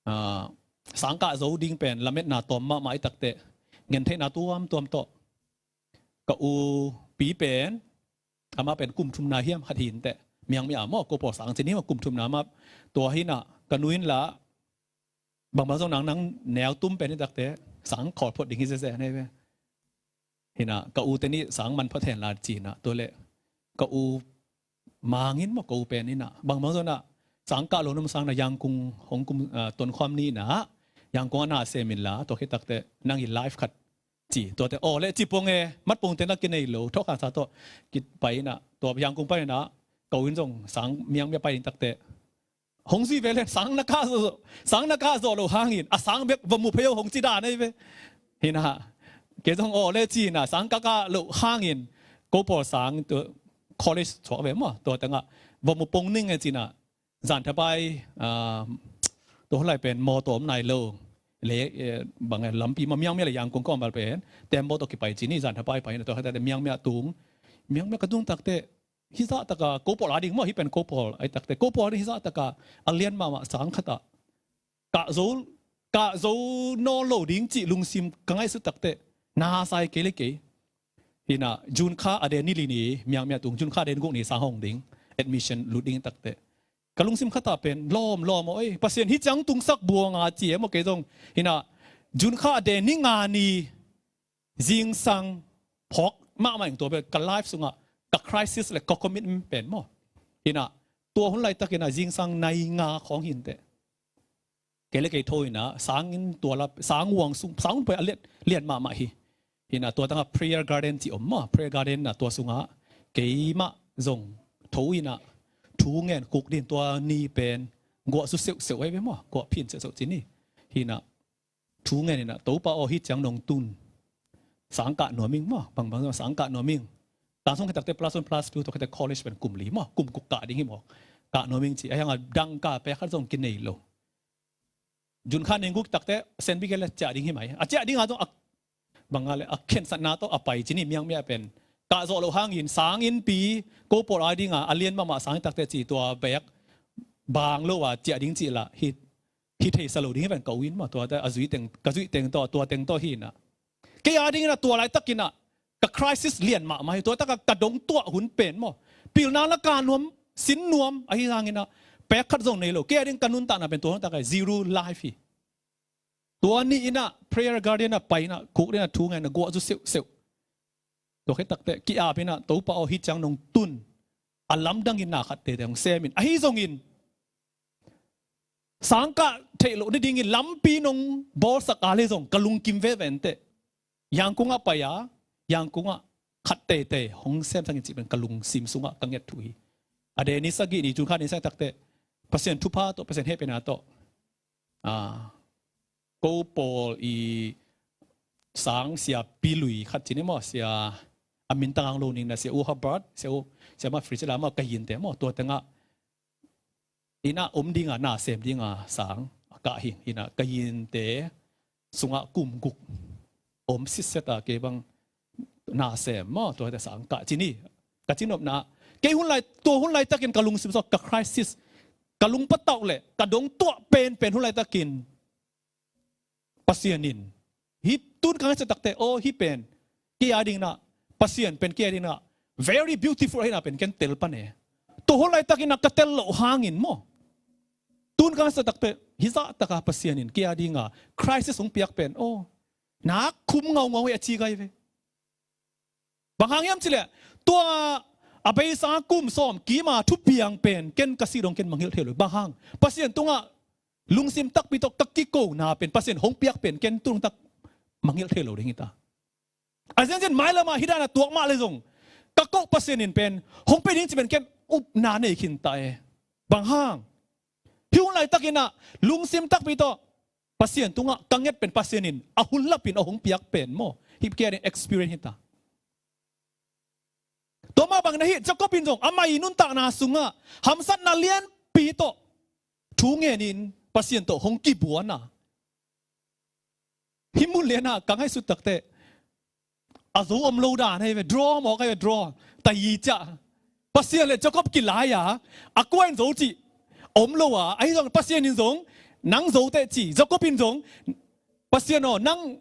ah, sangkah zo ding pen lametna tawm mahmah i takteh, ngentheihna tuamtuam tawh ka upi pen Amah pen kum thumna hiam khat hi inteh. Miang mia maw, ko pawl sang cin hi maw, kum thumna mah. Tua hi inah ka nu in lah bangbang zong nang nang neu tum pen hi takte sang khawl phot ding hi zeze nei ve. Hi inah ka u te nih sang man phot hen la ci inah, tua leh ka u mangin maw, ka u pen hi inah bangbang zong inah sang kah lo nam sang inah Yangkung hong kum, ah, tonkhawm ni inah Yangkung ah na sem in la, tua khit takte nang i life khat ci. Tuate aw le ci pong e, mat pong te na kinei lo, thawhkhansa tawh kipai inah, tua Yangkung pai inah ka u in zong sang miang mia pai ding takte hong zui ve le, sang na kah zawh, sang na kah zawh loh hangin a sang bek va mu phei o hong ci dan ahi ve. Hi inah kei zong aw le ci inah sang ka kah loh hangin ko pawl sang tua college thuak ve maw, tua tengah va mu pong ning e ci inah, zan thapai, ah, tua hun lai pen mawtaw om nai lo le, eh, bang e, lampi mah miang mia le Yangkung ka om bal pen tembaw tawh kipai ci ni, zan thapai pai inah tua khit takte miang mia tung, miang mia ka tung takte hi zah taka ko pawl a ding maw, hi pen ko pawl ahi takte ko pawl a ding hi zah taka a lian mahmah sang khat ah kah zo, kah zo nawn lo ding cih lungsim ka ngaihsut takte na sai kei le kei. Hi inah June kha a den ni li ni miang mia tung, June kha a den guk ni sang hong ding, admission lut ding takte ka lungsim khat ah pen lawm lawm aw ei, Pasian hi ciang tungsak buang a ci e maw, kei zong hi inah June kha a den ni nga ni zingsang phawk mahmah ing. Tua pen ka life sungah ka crisis le ka commitment pen maw. Hi inah tua hun laitak inah zingsang nai nga khawng hi inteh. Kei le kei tho inah sang in tua la, sang uang sung, sang hun pai a lian, lian mahmah hi. Hi inah tua tangah prayer garden ci om maw, prayer garden inah tua sungah keimah zong tho inah thu ngen kuk ding, tua ni pen guah zu seuhseuh ahi ve maw, guah phin seuhseuh ci ni. Hi inah thu ngen inah, Topa aw hi ciang nong tun, sang kah nuam ing maw, bangbang sang kah nuam ing. Tangsung khit takte plus one plus two, tua khit takte college pen kum li maw, kum guk kah ding hi maw, kah nuam ing ci. Ahi hangah dangka pek khat zong kinei lo. June kha a den guk takte Saint Michael a ciah ding hi mai. A ciah ding a zong a bang a le a khensatna tawh a pai ci ni, miang mia pen kah zawh loh hangin sang innpi ko pawl a ding a a lian mahmah sang hi takte ci, tua bek bang lo a ciah ding ci lah hi, hi thei sa lo ding hi ven ka u in maw. Tuate a zui teng, ka zuih teng tawh, tua teng tawh hi inah kei a ding inah tua laitak inah ka crisis lian mahmah hi. Tua takah ka dong tuah hun pen maw, pilna la kah nuam, sin nuam, ahi hang inah pek khat zong nei lo. Kei a ding ka nuntakna pen tua hun takah zero life hi. Tua ni inah prayer garden ah pai inah kuk ding inah thu ngen inah guah zu seuhseuh. Tua khit takte ki-ap inah, Topa aw hi ciang nong tun, a lamdang in na khat teitei hong sem in. Ahi zongin sang kah theih loh nadingin lampi nong bawlsak a le zong ka lungkim veve inteh. Yangkung ah pai a, Yangkung ah khat teitei hong semsak in cih pen ka lungsim sungah ka nget thu hi. A den ni sagih ni, June kha a den ni sagih takte Pasian thupha tawh, Pasian hehpihna tawh, ah, ko pawl i sang siapi lui khat ci ni maw, sia a min tang ang lo ning na, Sia U Hubbard, Sia U, Sia Ma Fritz la maw, ka yinte maw, tua tengah inn ah om ding a, na sem ding a sang a kah hi. Inn ah ka yinte sungah kum guk om sitset a, kei bang na sem maw, tua te sang kah ci ni. Ka ci nopna, kei hun lai, tua hun laitakin ka lungsim sungah ka crisis, ka lungpatauh le ka dong tuah penpen hun laitakin Pasian in, hih tun ka ngaihsut takte, aw, hih pen kei a dingin ah, Pasian pen kei a dingin ah very beautiful ahihna pen ken tel pan e. Tua hun laitakin ah ka tel loh hangin maw, tun ka ngaihsut takte, hih zah taka Pasian in kei a dingin ah crisis hong piak pen, aw, nak khum ngaungau hi a ci gai ve. Bang hang hiam cih leh, tua a beisa kum sawm kim a thupiang pen ken ka si dong ken mangngilh thei lo. Bang hang? Pasian tungah lungsim takpi tawh ka kikona pen, Pasian hong piak pen ken tu dong tak mangngilh thei lo ding hi ta. A zenzen mailam ah hih dan a tuak mah leh zong, ka koh Pasian in pen hong pia ding cih pen ken upna nei khin ta e. Bang hang? Hih hun laitakin ah lungsim takpi tawh Pasian tungah ka nget pen Pasian in a hun lapin a hong piak pen maw, hih kei a ding experience hi ta. Tua mah bangin ah hih Jacob in zong amah i nuntakna sungah hamsatna lianpi tawh thu ngenin Pasian tawh hong kibuan a, hih mun lian ah ka ngaihsut takte, a zo om lo dan hi ve, draw mawk hi ve, draw. Tayi ciah. Pasian le Jacob kilai a, a kua in zo cih om lo a, ahi zong Pasian in zong nang zo teh ci, Jacob in zong, Pasian aw, nang,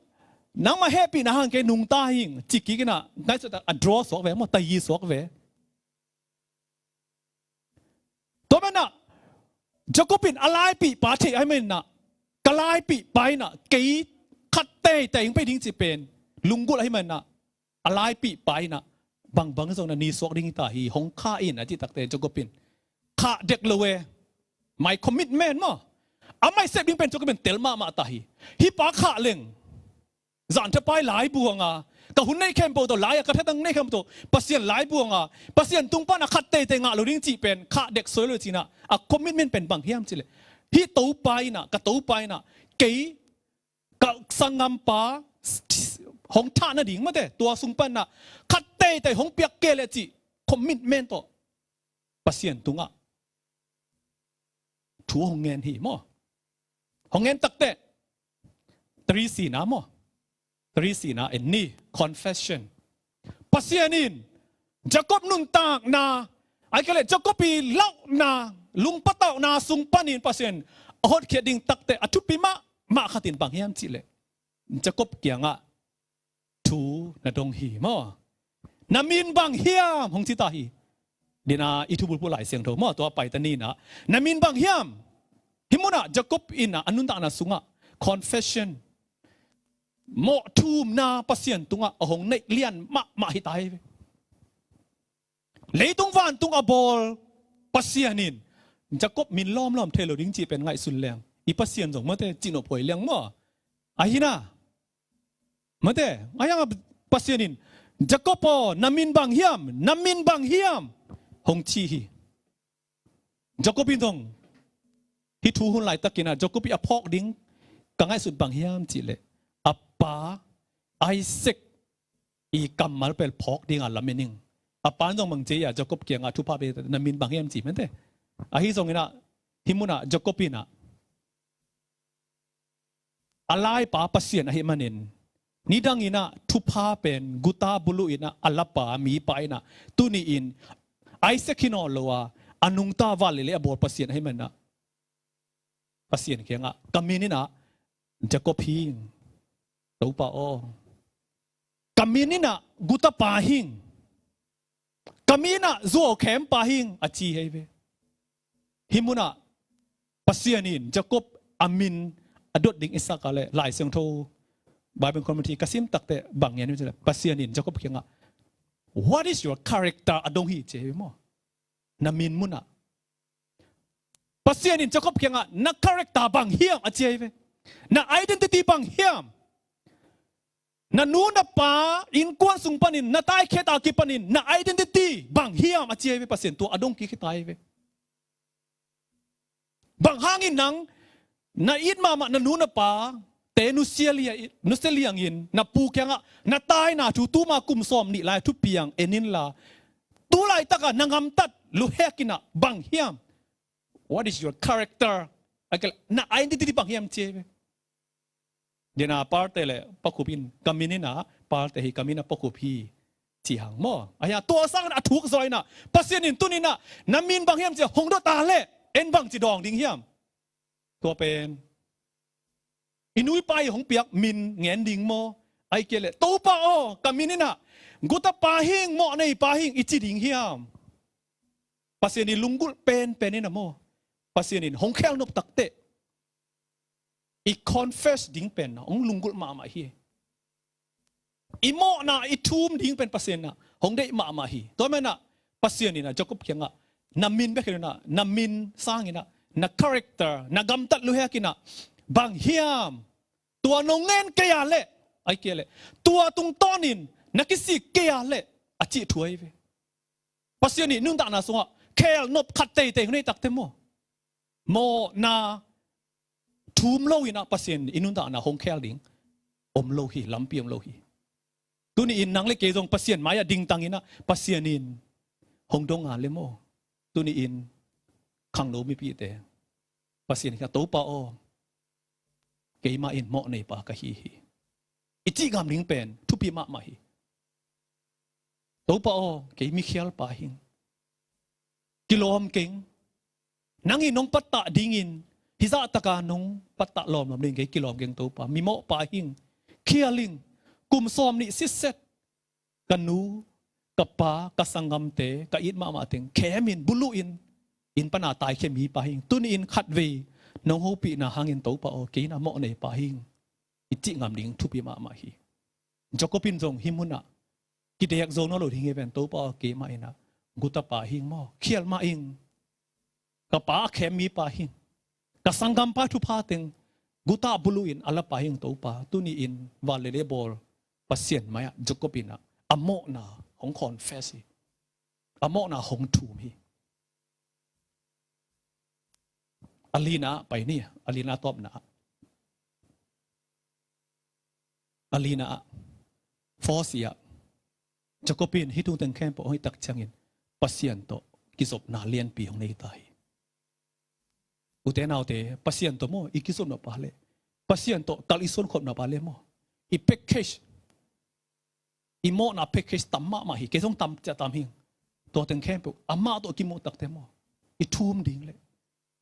nangmah hehpihna hang kei nungta hing ci kik in ah, ngaihsut a draw suak ve maw, tayi suak ve. Jacob in a laipih pa theih ahih manin ah, ka laipih pa in ah kei khat teitei hong pia ding cih pen lunggulh ahih manin ah, a laipih pa in ah bangbang zong na ni suak ding hi ta hi, hong khah in a cih takteh Jacob in khah dek lo e. My commitment maw, a mai sep ding pen Jacob in tel mahmah ta hi. Hih pa khah leng, zan thapai laibu hang a, ka hun neih khempeuh tawh, lai-ah ka thatang neih khempeuh tawh Pasian laibu hang a, Pasian tung pan a khat teitei ngah lo ding cih pen khah dek suai lo cih in ah, a commitment pen bang hiam cih leh, hih Topa in ah, ka Topa in ah kei ka sanggampa hong thah nading, mate, tua sung pan ah khat teitei hong piak kei leh cih commitment tawh Pasian tungah thu hong ngen hi maw. Hong ngen takteh, three C-na maw, three C-na en ni, confession. Pasian in Jacob nuntakna, ahih kei leh Jacob i lauhna, lungpatauhna sung panin Pasian a hotkhiat ding takteh a thupi mahmah khat in bang hiam cih leh, Jacob kiangah thu na dong hi maw. Na min bang hiam, hong ci ta hi. Dena i thubulphuh Lai Siangtho maw, tua pai ta ni in ah, na min bang hiam. Hih munah Jacob in ah a nuntakna sungah confession, mawh thumna Pasian tungah a hong neih lian mahmah hi ta hi ve. Leitung vantung a bawl Pasian in Jacob min lawmlawm thei lo ding cih pen ngaihsun leng, i Pasian zong mate, cihnop huai liang maw. Ahi na, mate, ahi hang a Pasian in, Jacob aw, na min bang hiam, na min bang hiam, hong ci hi. Jacob in zong hih thu hun laitakin ah Jacob i a phawk ding ka ngaihsut bang hiam cih leh, a pa Isaac i kammal pen phawk ding a lamen ing. A pa'n zong bang ci a, Jacob kiangah thupha pia, na min bang hiam ci, mate. Ahi zongin ah, hih munah Jacob in ah a laipa Pasian ahih manin, nidangin ah thupha pen guta buluh in ah a lapa mipa in ah, tuni-in Isaac hi nawn lo a, a nungta val leilei a bawl Pasian ahih manin ah, Pasian kiangah, ka min in ah Jacob hi ing, Topa aw. Ka min in ah gutapa hi ing, ka min in ah zuaukhem pa hi ing, a ci hi ve. Hih munah Pasian in Jacob a min a dot ding i sak a leh, Lai Siangtho Bible commentary ka sim takteh bang ngen hiam cih leh, Pasian in Jacob kiangah, "What is your character?" a dong hi, ci hi ve maw. Na min munah Pasian in Jacob kiangah, "Na character bang hiam?" a ci hi ve. Na identity bang hiam? Na nu na pa innkuan sung panin, na taikhiat a kipanin na identity bang hiam, a ci hi ve Pasian. Tua a dong kik hi ta hi ve. Bang hangin nang na it mahmah na nu na pate nusia liangin, na pu kiangah na taina thu, tuma kum sawm nih lai thupiang en inla, tu laitakah na gamtat luhek in ah bang hiam? What is your character? Ahih kei leh na identity bang hiam, ci hi ve. Dena Palte le Pa Khup in, ka min in ah Palte hi, ka min ah Pa Khup hi, ci hang maw. Ahi a, tua sangin a thuk zaw in ah, Pasian in tuni in ah na min bang hiam ci a hong dot a leh, en bangci dawng ding hiam? Tua pen i nu i pa i hong piak min ngen ding maw? Ahih kei leh, Topa aw, ka min in ah gutapa hi ing, mawhneipa hi ing, i ci ding hiam? Pasian i lunggulh penpen in ah maw, Pasian in hong khel nop takteh i confess ding pen ah hong lunggulh mahmah hi. I mawhna i thum ding pen Pasian in ah hong deih mahmah hi. Tua manin ah Pasian in ah Jacob kiangah, na min bek hi lo in ah, na min sangin ah na character, na gamtat luhek in ah bang hiam? Tua nong ngen kei a leh, ahih kei leh tua tungtawnin na kisik kei a leh, a cih thu ahi ve. Pasian in i nuntakna sungah khel nop khat teitei hong nei takteh maw, mawhna thum lo in ah Pasian i nuntakna hong khel ding om lo hi, lampi om lo hi. Tuni-in nang le kei zong Pasian mai-ah dingtang in ah, Pasian in hong dong a leh maw, tuni-in khangno mipite Pasian kiangah, Topa aw, keimah in mawhneipa ka hi hi, i cih ngam ding pen thupi mahmah hi. Topa aw, kei mikhialpa hi ing, kilawm keng. Nang in nong pattah dingin, hih zahtaka nong pattah lawmlawm dingin kei kilawm keng, Topa. Mimawhpa hi ing, khial ing, kum sawm nih sitset ka nu, ka pa, ka sanggamte, ka it mahmah teng khemin, buluhin, inn pana taikhia mipa hing. Tuni-in khatvei nong hopihna hangin Topa aw, kei na mawh neipa hing, i cih ngam ding thupi mahmah hi. Jacob in zong hih munah kidek zo nawn lo ding hi ven, Topa aw, keimah inah gutapa hing maw, khial mah ing. Ka pa a khem mipa hing, ka sanggampa thupha teng guta buluhin a lapa hing Topa. Tuni-in van le lei bawl Pasian mai-ah Jacob inah a mawhna hong confess hi. A mawhna hong thum hi. A lina ah pai ni, a lina tawpna ah. A lina ah, four C ah, Jacob in hih thu teng khempeuh hong hitak ciangin Pasian tawh kizopna lianpi hong nei ta hi. Ute naute, Pasian tawh maw i kizopna pa le, Pasian tawh kal i suankhopna pa le maw, i package, i mawhna package tam mahmah hi. Kei zong tam ciah tam hing. Tua teng khempeuh amah tawh kimuh takte maw, i thum ding le,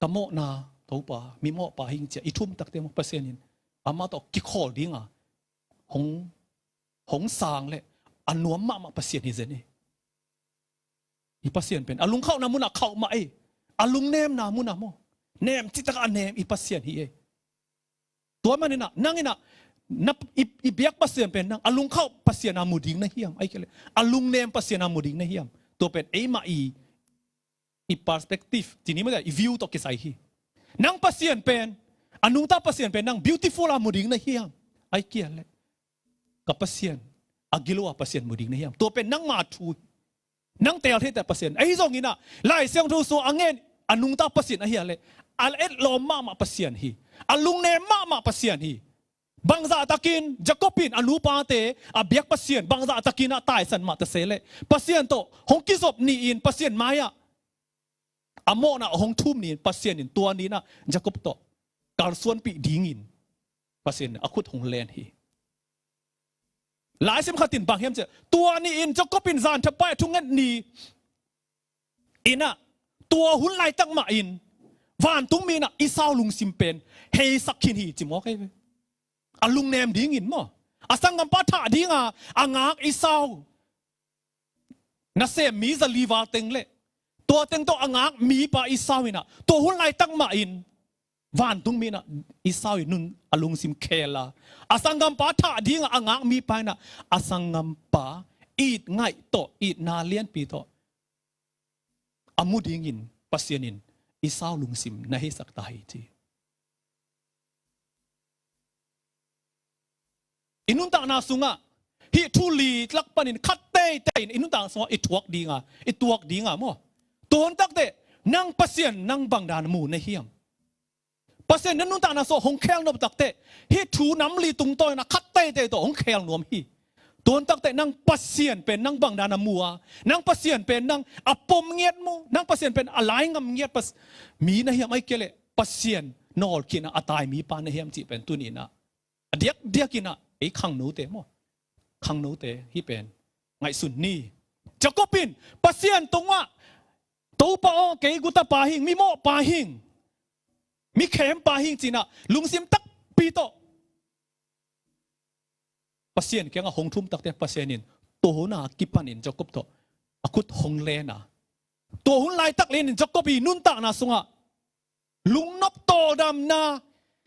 ka mawhna Topa, mi mawhpa hing ciah i thum takte maw, Pasian in amah tawh kikhawl dinga hong, hong sang le a nuam mahmah Pasian hi zen hi. I Pasian pen a lungkhauhna munah khauh mah ei. A lungnemna munah maw, nem citak a nem i Pasian hi ei. Tua maninah nang inah na, i, i biak Pasian pen nang a lungkhauh Pasian a mu ding na hiam, ahih kei leh a lungnem Pasian a mu ding na hiam? Tua pen eimah i, i perspective, tini mah i view tawh kisai hi. Nang Pasian pen, a nungta Pasian pen nang beautiful a mu ding na hiam, ahih kei leh ka Pasian a gilo a Pasian mu ding na hiam? Tua pen nangma thu hi. Nang teel theite Pasian. Ahi zonginah Lai Siangtho sung a ngen a nungta Pasian ahi a leh a etlawm mahmah Pasian hi. A lungnem mahmah Pasian hi. Bangzahtakin Jacob in a nupate a biak Pasian bangzahtakinah taisan mah ta se leh, Pasian tawh hong kizop ni-in Pasian mai-ah a mawhna hong thum ni-in Pasian in tua ni-inah Jacob tawh kalsuanpih dingin Pasian in a khut hong len hi. Laisim khat in bang hiam ciah, tua ni-in Jacob in zan thapai a thunget ni inah, tua hun laitak mah in vantungmi inah Esau lungsim pen heisak khin hi ci mawk ei ve. A lungnem dingin maw, a sanggampa thah dinga a ngak Esau nasem mi zali val teng le tua teng tawh a ngak mipa Esau inah tua hun laitak mah in vantungmi inah Esau i nun a lungsim khel a, a sanggampa thah dinga a ngak mipa inah a sanggampa it ngaih tawh, itna lianpi tawh a mu dingin Pasian in Esau lungsim na heisak ta hi ci. I nuntakna sungah hih thu li tlak panin khat teitei in i nuntakna sungah i thuak dinga, i tuak dinga maw, tua hun takteh nang Pasian nang bangdan mu na hiam? Pasian na nuntakna sungah hong khel nop takteh hih thu nam li tungtawn inah khat teitei tawh hong khel nuam hi. Tua hun takteh nang Pasian pen nang bangdan a mu a, nang Pasian pen nang a pom ngiat mu, nang Pasian pen a laingam ngiat pas, mi na hiam, ahih kei leh Pasian nawlkhin a, a tai mipa na hiam cih pen tuni inah a diakdiak inah ei khangnote maw, khangnote hih pen ngaihsun ni. Jacob in Pasian tungah, Topa aw, kei gutapa hing, mi mawhpa hing, mi khempa hing ci-inah lungsim takpi tawh Pasian kiangah hong thum takteh Pasian in tua hun a kipanin Jacob tawh a khut hong len a, tua hun laitak lianin Jacob i nuntakna sungah lungnop tawldamna,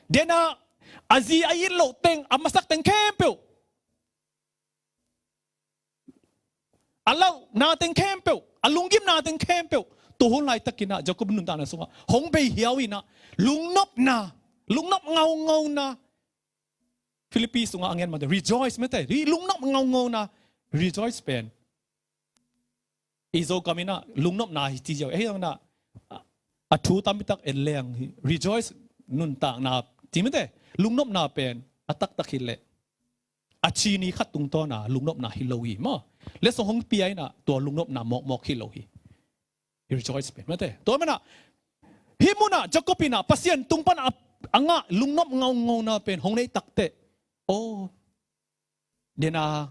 dena a zi a it loh teng, a masak teng khempeuh, a lauhna teng khempeuh, a lunggimna teng khempeuh, tua hun laitakinah Jacob nuntakna sungah hong bei hiau inah lungnopna, lungnop ngaungauna. Philippi sungah a ngen mate, rejoice mate, ri lungnop ngaungauna, rejoice pen i Zokam inah lungnopna hi ci ziau. Ahi zongin ah a thu tampi tak en leng hi, rejoice nuntakna ci mate, lungnopna pen a taktak hi leh a cini khat tungtawna lungnopna hi lo hi maw. Letsong hong pia inah tua lungnopna mawkmawk hi lo hi. Rejoice pen mate. Tua manah hih munah Jacob inah Pasian tung pan a, a ngah lungnop ngaungauna pen hong nei takteh, aw, dena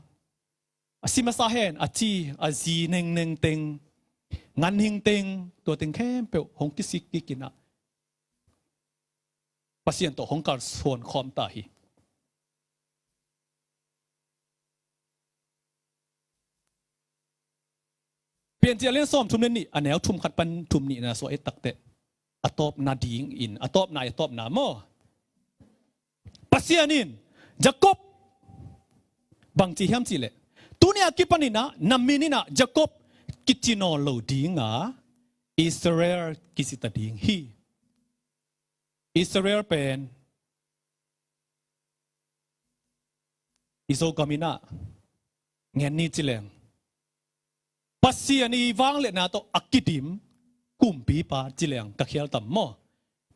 a si masa hen a ci, a zi nengneng teng, nganhing teng, tua teng khempeuh hong kisik kikinah Pasian tawh hong kalsuan khawm ta hi. Piancil a lian sawmthum le nih, a neu thum khat pan thum nihna suah i et takteh, a tawpna dingin, a tawpna, a tawpna maw, Pasian in Jacob bangci hiam cihleh, tuni a kipaninah na mininah Jacob kici nawn lo dinga Israel kici ta ding hi. Israel pen i Zogam inah ngen ni ci leng, Pasian i vangliatna tawh a kidim kumpipa ci leng ka khial tam maw?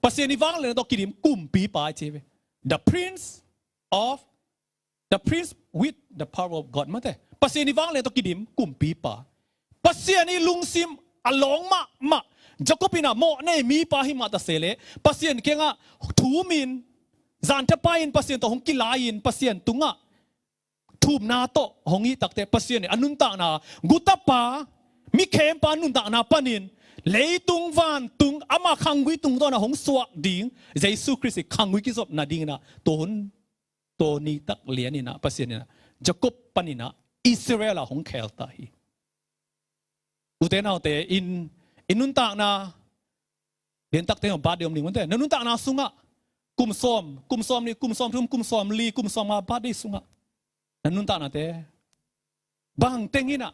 Pasian i vangliatna tawh kidim kumpipa i ci ve. The Prince of, the Prince with the power of God mate. Pasian i vangliatna tawh kidim kumpipa. Pasian i lungsim a lawng mahmah, Jacob inah mawh nei mipa hi mah ta se leh, Pasian kiangah thumin, zanthapai-in Pasian tawh hong kilai-in, Pasian tungah thumna tawh hong hih takteh, Pasian in a nuntakna, gutapa, mikhempa nuntakna panin leitung vantung ama khanggui tungtawna hong suak ding, Jesu Khrist i khanggui kizopna dinginah tua hun, tua nitak lianinah Pasian inah Jacob paninah Israel ah hong khelta hi. Ute naute, in, i nuntakna liantakte hong birthday om ding mate. Na nuntakna sungah kum sawm, kum sawm nih, kum sawm thum, kum sawm li, kum sawm nga birthday sungah na nuntaknate bang tenginah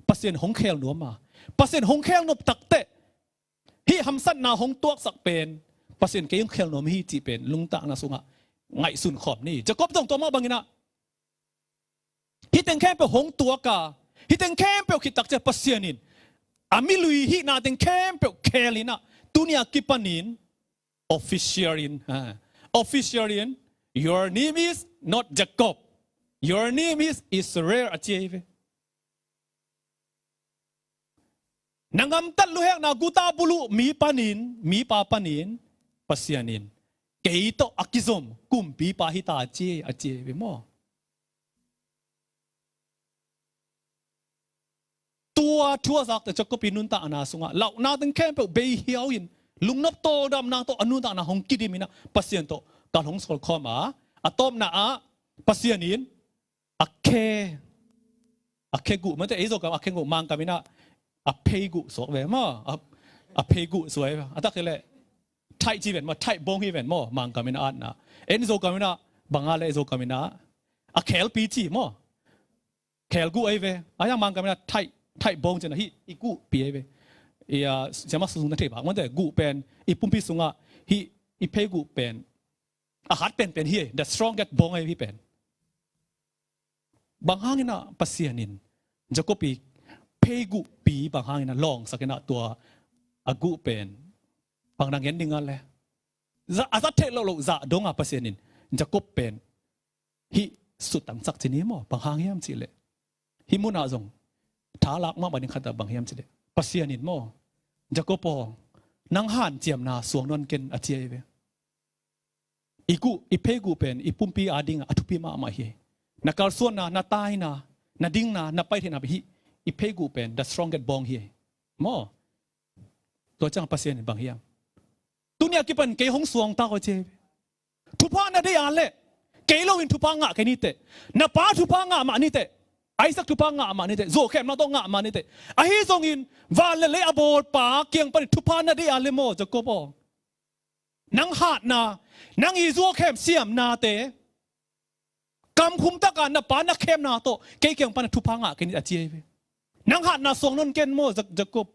Pasian hong khel nuam a, Pasian hong khel nuam takteh, hih hamsatna hong tuaksak pen Pasian kei hong khel nuam hi cih pen nuntakna sungah ngaihsun khawm ni. Jacob zong tua mah banginah hih teng khempeuh hong tuak a, hih teng khempeuh khit tak ciang Pasian in a milui hihna teng khempeuh khel inah, tuni a kipanin official in, ha, official in, "Your name is not Jacob, your name is Israel," a ci hi ve. Na ngamtat luhekna guta buluh mi panin, mipa panin Pasian in kei tawh a kizom kumpipa hi ta ci, a ci hi ve maw? Tua thu a zakte Jacob i nuntakna sungah lauhna teng khempeuh bei hiau in, lungnop tawldamna tawh a nuntakna hong kidim inah Pasian tawh kal hong sawl khawm a, a tawpna ah Pasian in a khe, a khe guh mate, ei Zogam a khe guh, Mangkam inah a phei guh suak ve maw, a, a phei guh suak ve. A tak hi leh thaih ci ven maw, thaih bawng hi ven maw, Mangkam inah atna. En Zogam inah bang a leh, Zogam inah a khelpi ci maw, khel guh ahi ve. A yang Mangkam inah thaih, thaih bawng ci-in ah hih i guhpi ahi ve. I, a, siama sung na thei bak mate, guh pen i pumpi sungah hih i phei guh pen a hat penpen hi, the strongest bawng ahi hih pen. Bang hangin ah Pasian in Jacob i phei guhpi bang hangin ah lawngsak in ah tua a guh pen bang na ngen ding a le, a zat theih lohloh zah dong a Pasian in Jacob pen hih suttangsak ci ni maw? Bang hang hiam cih leh, hih munah zong tha lak mahmah ding khat ah bang hiam cih leh, Pasian in maw, Jacob aw, nang hanciamna suang nawn ken, a ci ahi ve. I guh, i phei guh pen i pumpi ading a thupi mahmah hi. Na kalsuanna, na taina, na dingna, na pai theihna pen hih i phei guh pen the strongest bawng hi maw? Tua ciang Pasian in bang hiam? Tuni a kipan kei hong suang ta ko, ci hi ve. Thupha na deih a leh, kei lo in thupha ngah kei ni teh. Na pa thupha ngah mah ni teh. Isaac thupha ngah mah ni teh. Zuaukhemna tawh ngah mah ni teh. Ahi zongin van le lei a bawlpa kiang panin thupha na deih a leh maw, Jacob aw, nang hatna, nang i zuaukhem siamnate, kamkhum taka na pa na khemna tawh kei kiang pana thupha ngah kei ni, a ci ahi ve. Nang hatna suang nawn ken maw, Ja-, Jacob?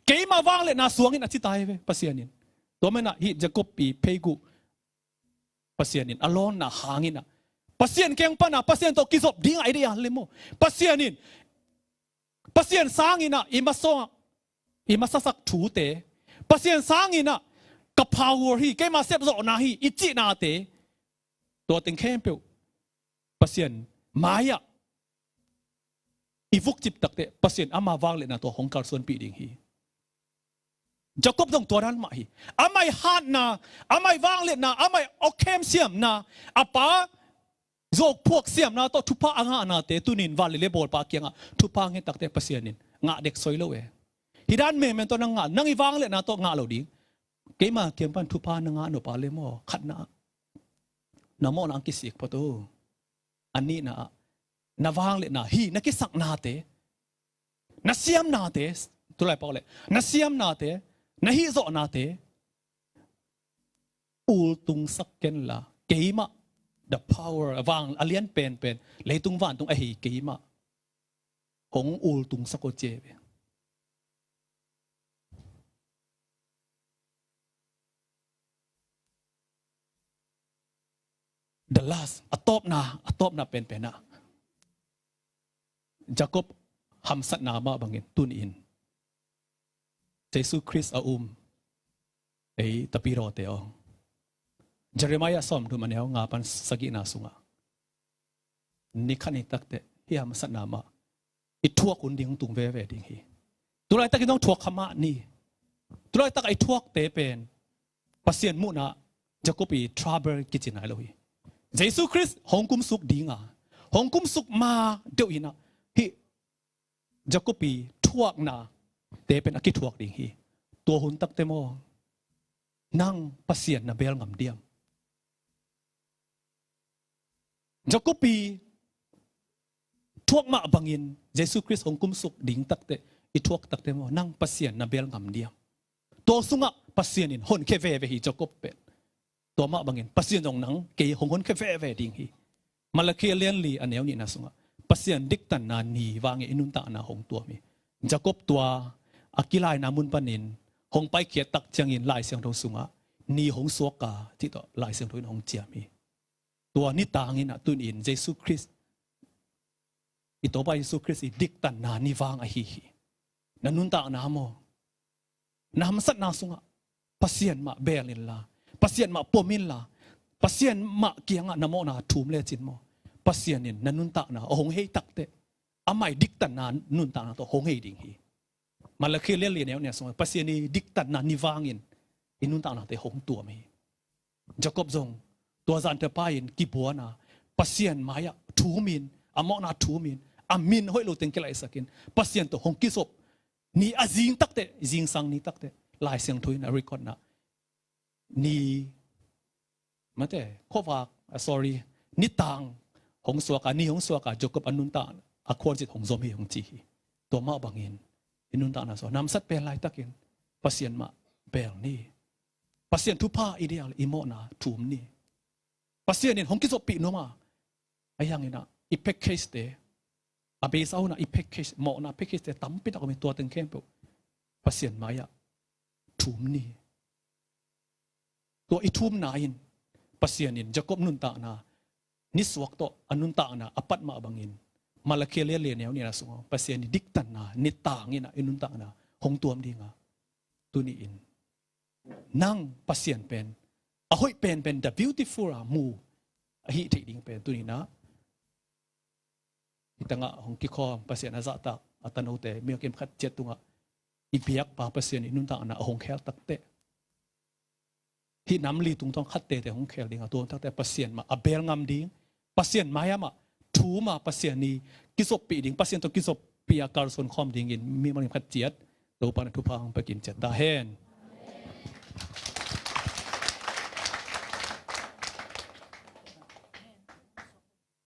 Keima vangliatna suang in, a ci ta ahi ve Pasian in. Tua menah hih Jacob i phei guh Pasian in a lawnna hangin ah, Pasian kiang pana Pasian tawh kizop ding a i deih a leh maw, Pasian in, Pasian sangin ah i masa, i masasak thute, Pasian sangin ah ka power hi, keima sepzawhna hi, i cihnate, tua teng khempeuh Pasian mai-ah i vukcip takteh Pasian ama vangliatna tawh hong kalsuanpih ding hi. Jacob zong tua dan mah hi. Amah i hatna, amah i vangliatna, amah i awkhem siamna, a pa zuauphuak siamna tawh thupha a ngahnate, tunin van le lei bawlpa kiangah thupha ngen takteh Pasian in ngah dek soi lo e. Hih dan menmen tawh nang ngah, nang i vangliatna tawh ngah lo ding. Keima kiang pan thupha na ngah nop a leh maw, khatna ah na mawhna ang kisik phot uh. A nihna ah na vangliatna, hih na kisaknate, Na siamnate, tulai pau le, na siamnate, na hihzawhnate ultungsak kenla, keimah, the power, a vang a lian penpen, leitung vantung ahi keimah hong ultungsak aw ci hi ve. The last, a tawpna, a tawpna penpen ah Jacob hamsatna mah bangin tuni-in Jesu Khrist a um ei tapidawte aw, Jeremiah sawmthum a neu nga pan sagihna sungah ni khat ni takteh hih hamsatna mah i thuak hun ding tung veve ding hi. Tulaitak i dong thuak kha mah ni. Tulaitak a i thuakte pen Pasian muhna Jacob i trouble kici nai lo hi. Jesu Khrist hong kumsuk dinga, hong kumsuk ma deuh inah hih Jacob i thuaknate pen a kithuak ding hi. Tua hun takte maw, nang Pasian na bel ngam diam? Jacob i thuak mah bangin Jesu Khrist hong kumsuk ding takteh i thuak takte maw, nang Pasian na bel ngam diam? Tua sungah Pasian in honkhia veve hi Jacob pen. Tua mah bangin Pasian zong nang kei hong honkhia veve ding hi. Malakhi a lianli a neu nihna sungah Pasian diktanna ni vangin i nuntakna hong tuam hi. Jacob tua a kilaina mun panin hong paikhiat tak ciangin Lai Siangtho sungah ni hong suak a cih tawh Lai Siangtho in hong ciam hi. Tua nitang inah tuni-in Jesu Khrist, i Topa Jesu Khrist i diktanna ni vang ahi hi. Na nuntakna maw, na hamsatna sungah Pasian mah bel inla, Pasian mah pom inla, Pasian mah kiangah na mawhna thum lecin maw, Pasian in na nuntakna a hong hei takteh amah i diktanna nuntakna tawh hong hei ding hi. Malakhi lianli a neu nihna sungah Pasian i diktanna ni vangin i nuntaknate hong tuam hi. Jacob zong tua zante pai-in kibuana Pasian mai-ah thumin, a mawhna thumin, a min hoih lo teng kilaihsakin Pasian tawh hong kizop ni a zing takteh, zingsang ni takteh Lai Siangtho in a recordna ni, mate, khuavak, ah, sorry, nitang hong suaka, ni hong suaka Jacob a nuntak a khualzin hong zom hi hong ci hi. Tua mah bangin i nuntakna sungah na hamsat pen laitakin Pasian mah bel ni. Pasian thupha i dial i mawhna thum ni. Pasian in hong kizoppih nuam a, a hiang inah i package te, a beisa hunah i package, mawhna package te tampi tak om hi. Tua teng khempeuh Pasian mai-ah thum ni. Tua i thumna in Pasian in Jacob nuntakna, nisuak tawh a nuntakna a pat mah bangin Malakhi lianli a neu nihna sungah Pasian i diktanna nitang inah i nuntakna hong tuam dinga, tuni-in nang Pasian pen a hoih penpen, the beautiful a mu a hih theih ding pen tuni inah i tangah hong kikhawm Pasian a zahtak a tanote, mi kim khat ciat tungah i biakpa Pasian i nuntakna a hong khel takteh, hih nam li tungtawn khat tete hong khel dinga, tua takteh Pasian mah a bel ngam ding, Pasian mai-ah mah thum a Pasian i kizoppih ding, Pasian tawh kizoppih a kalsuan khawm dingin mi kim khat ciat Topa in a thupha hong pia kim ciat ta hen.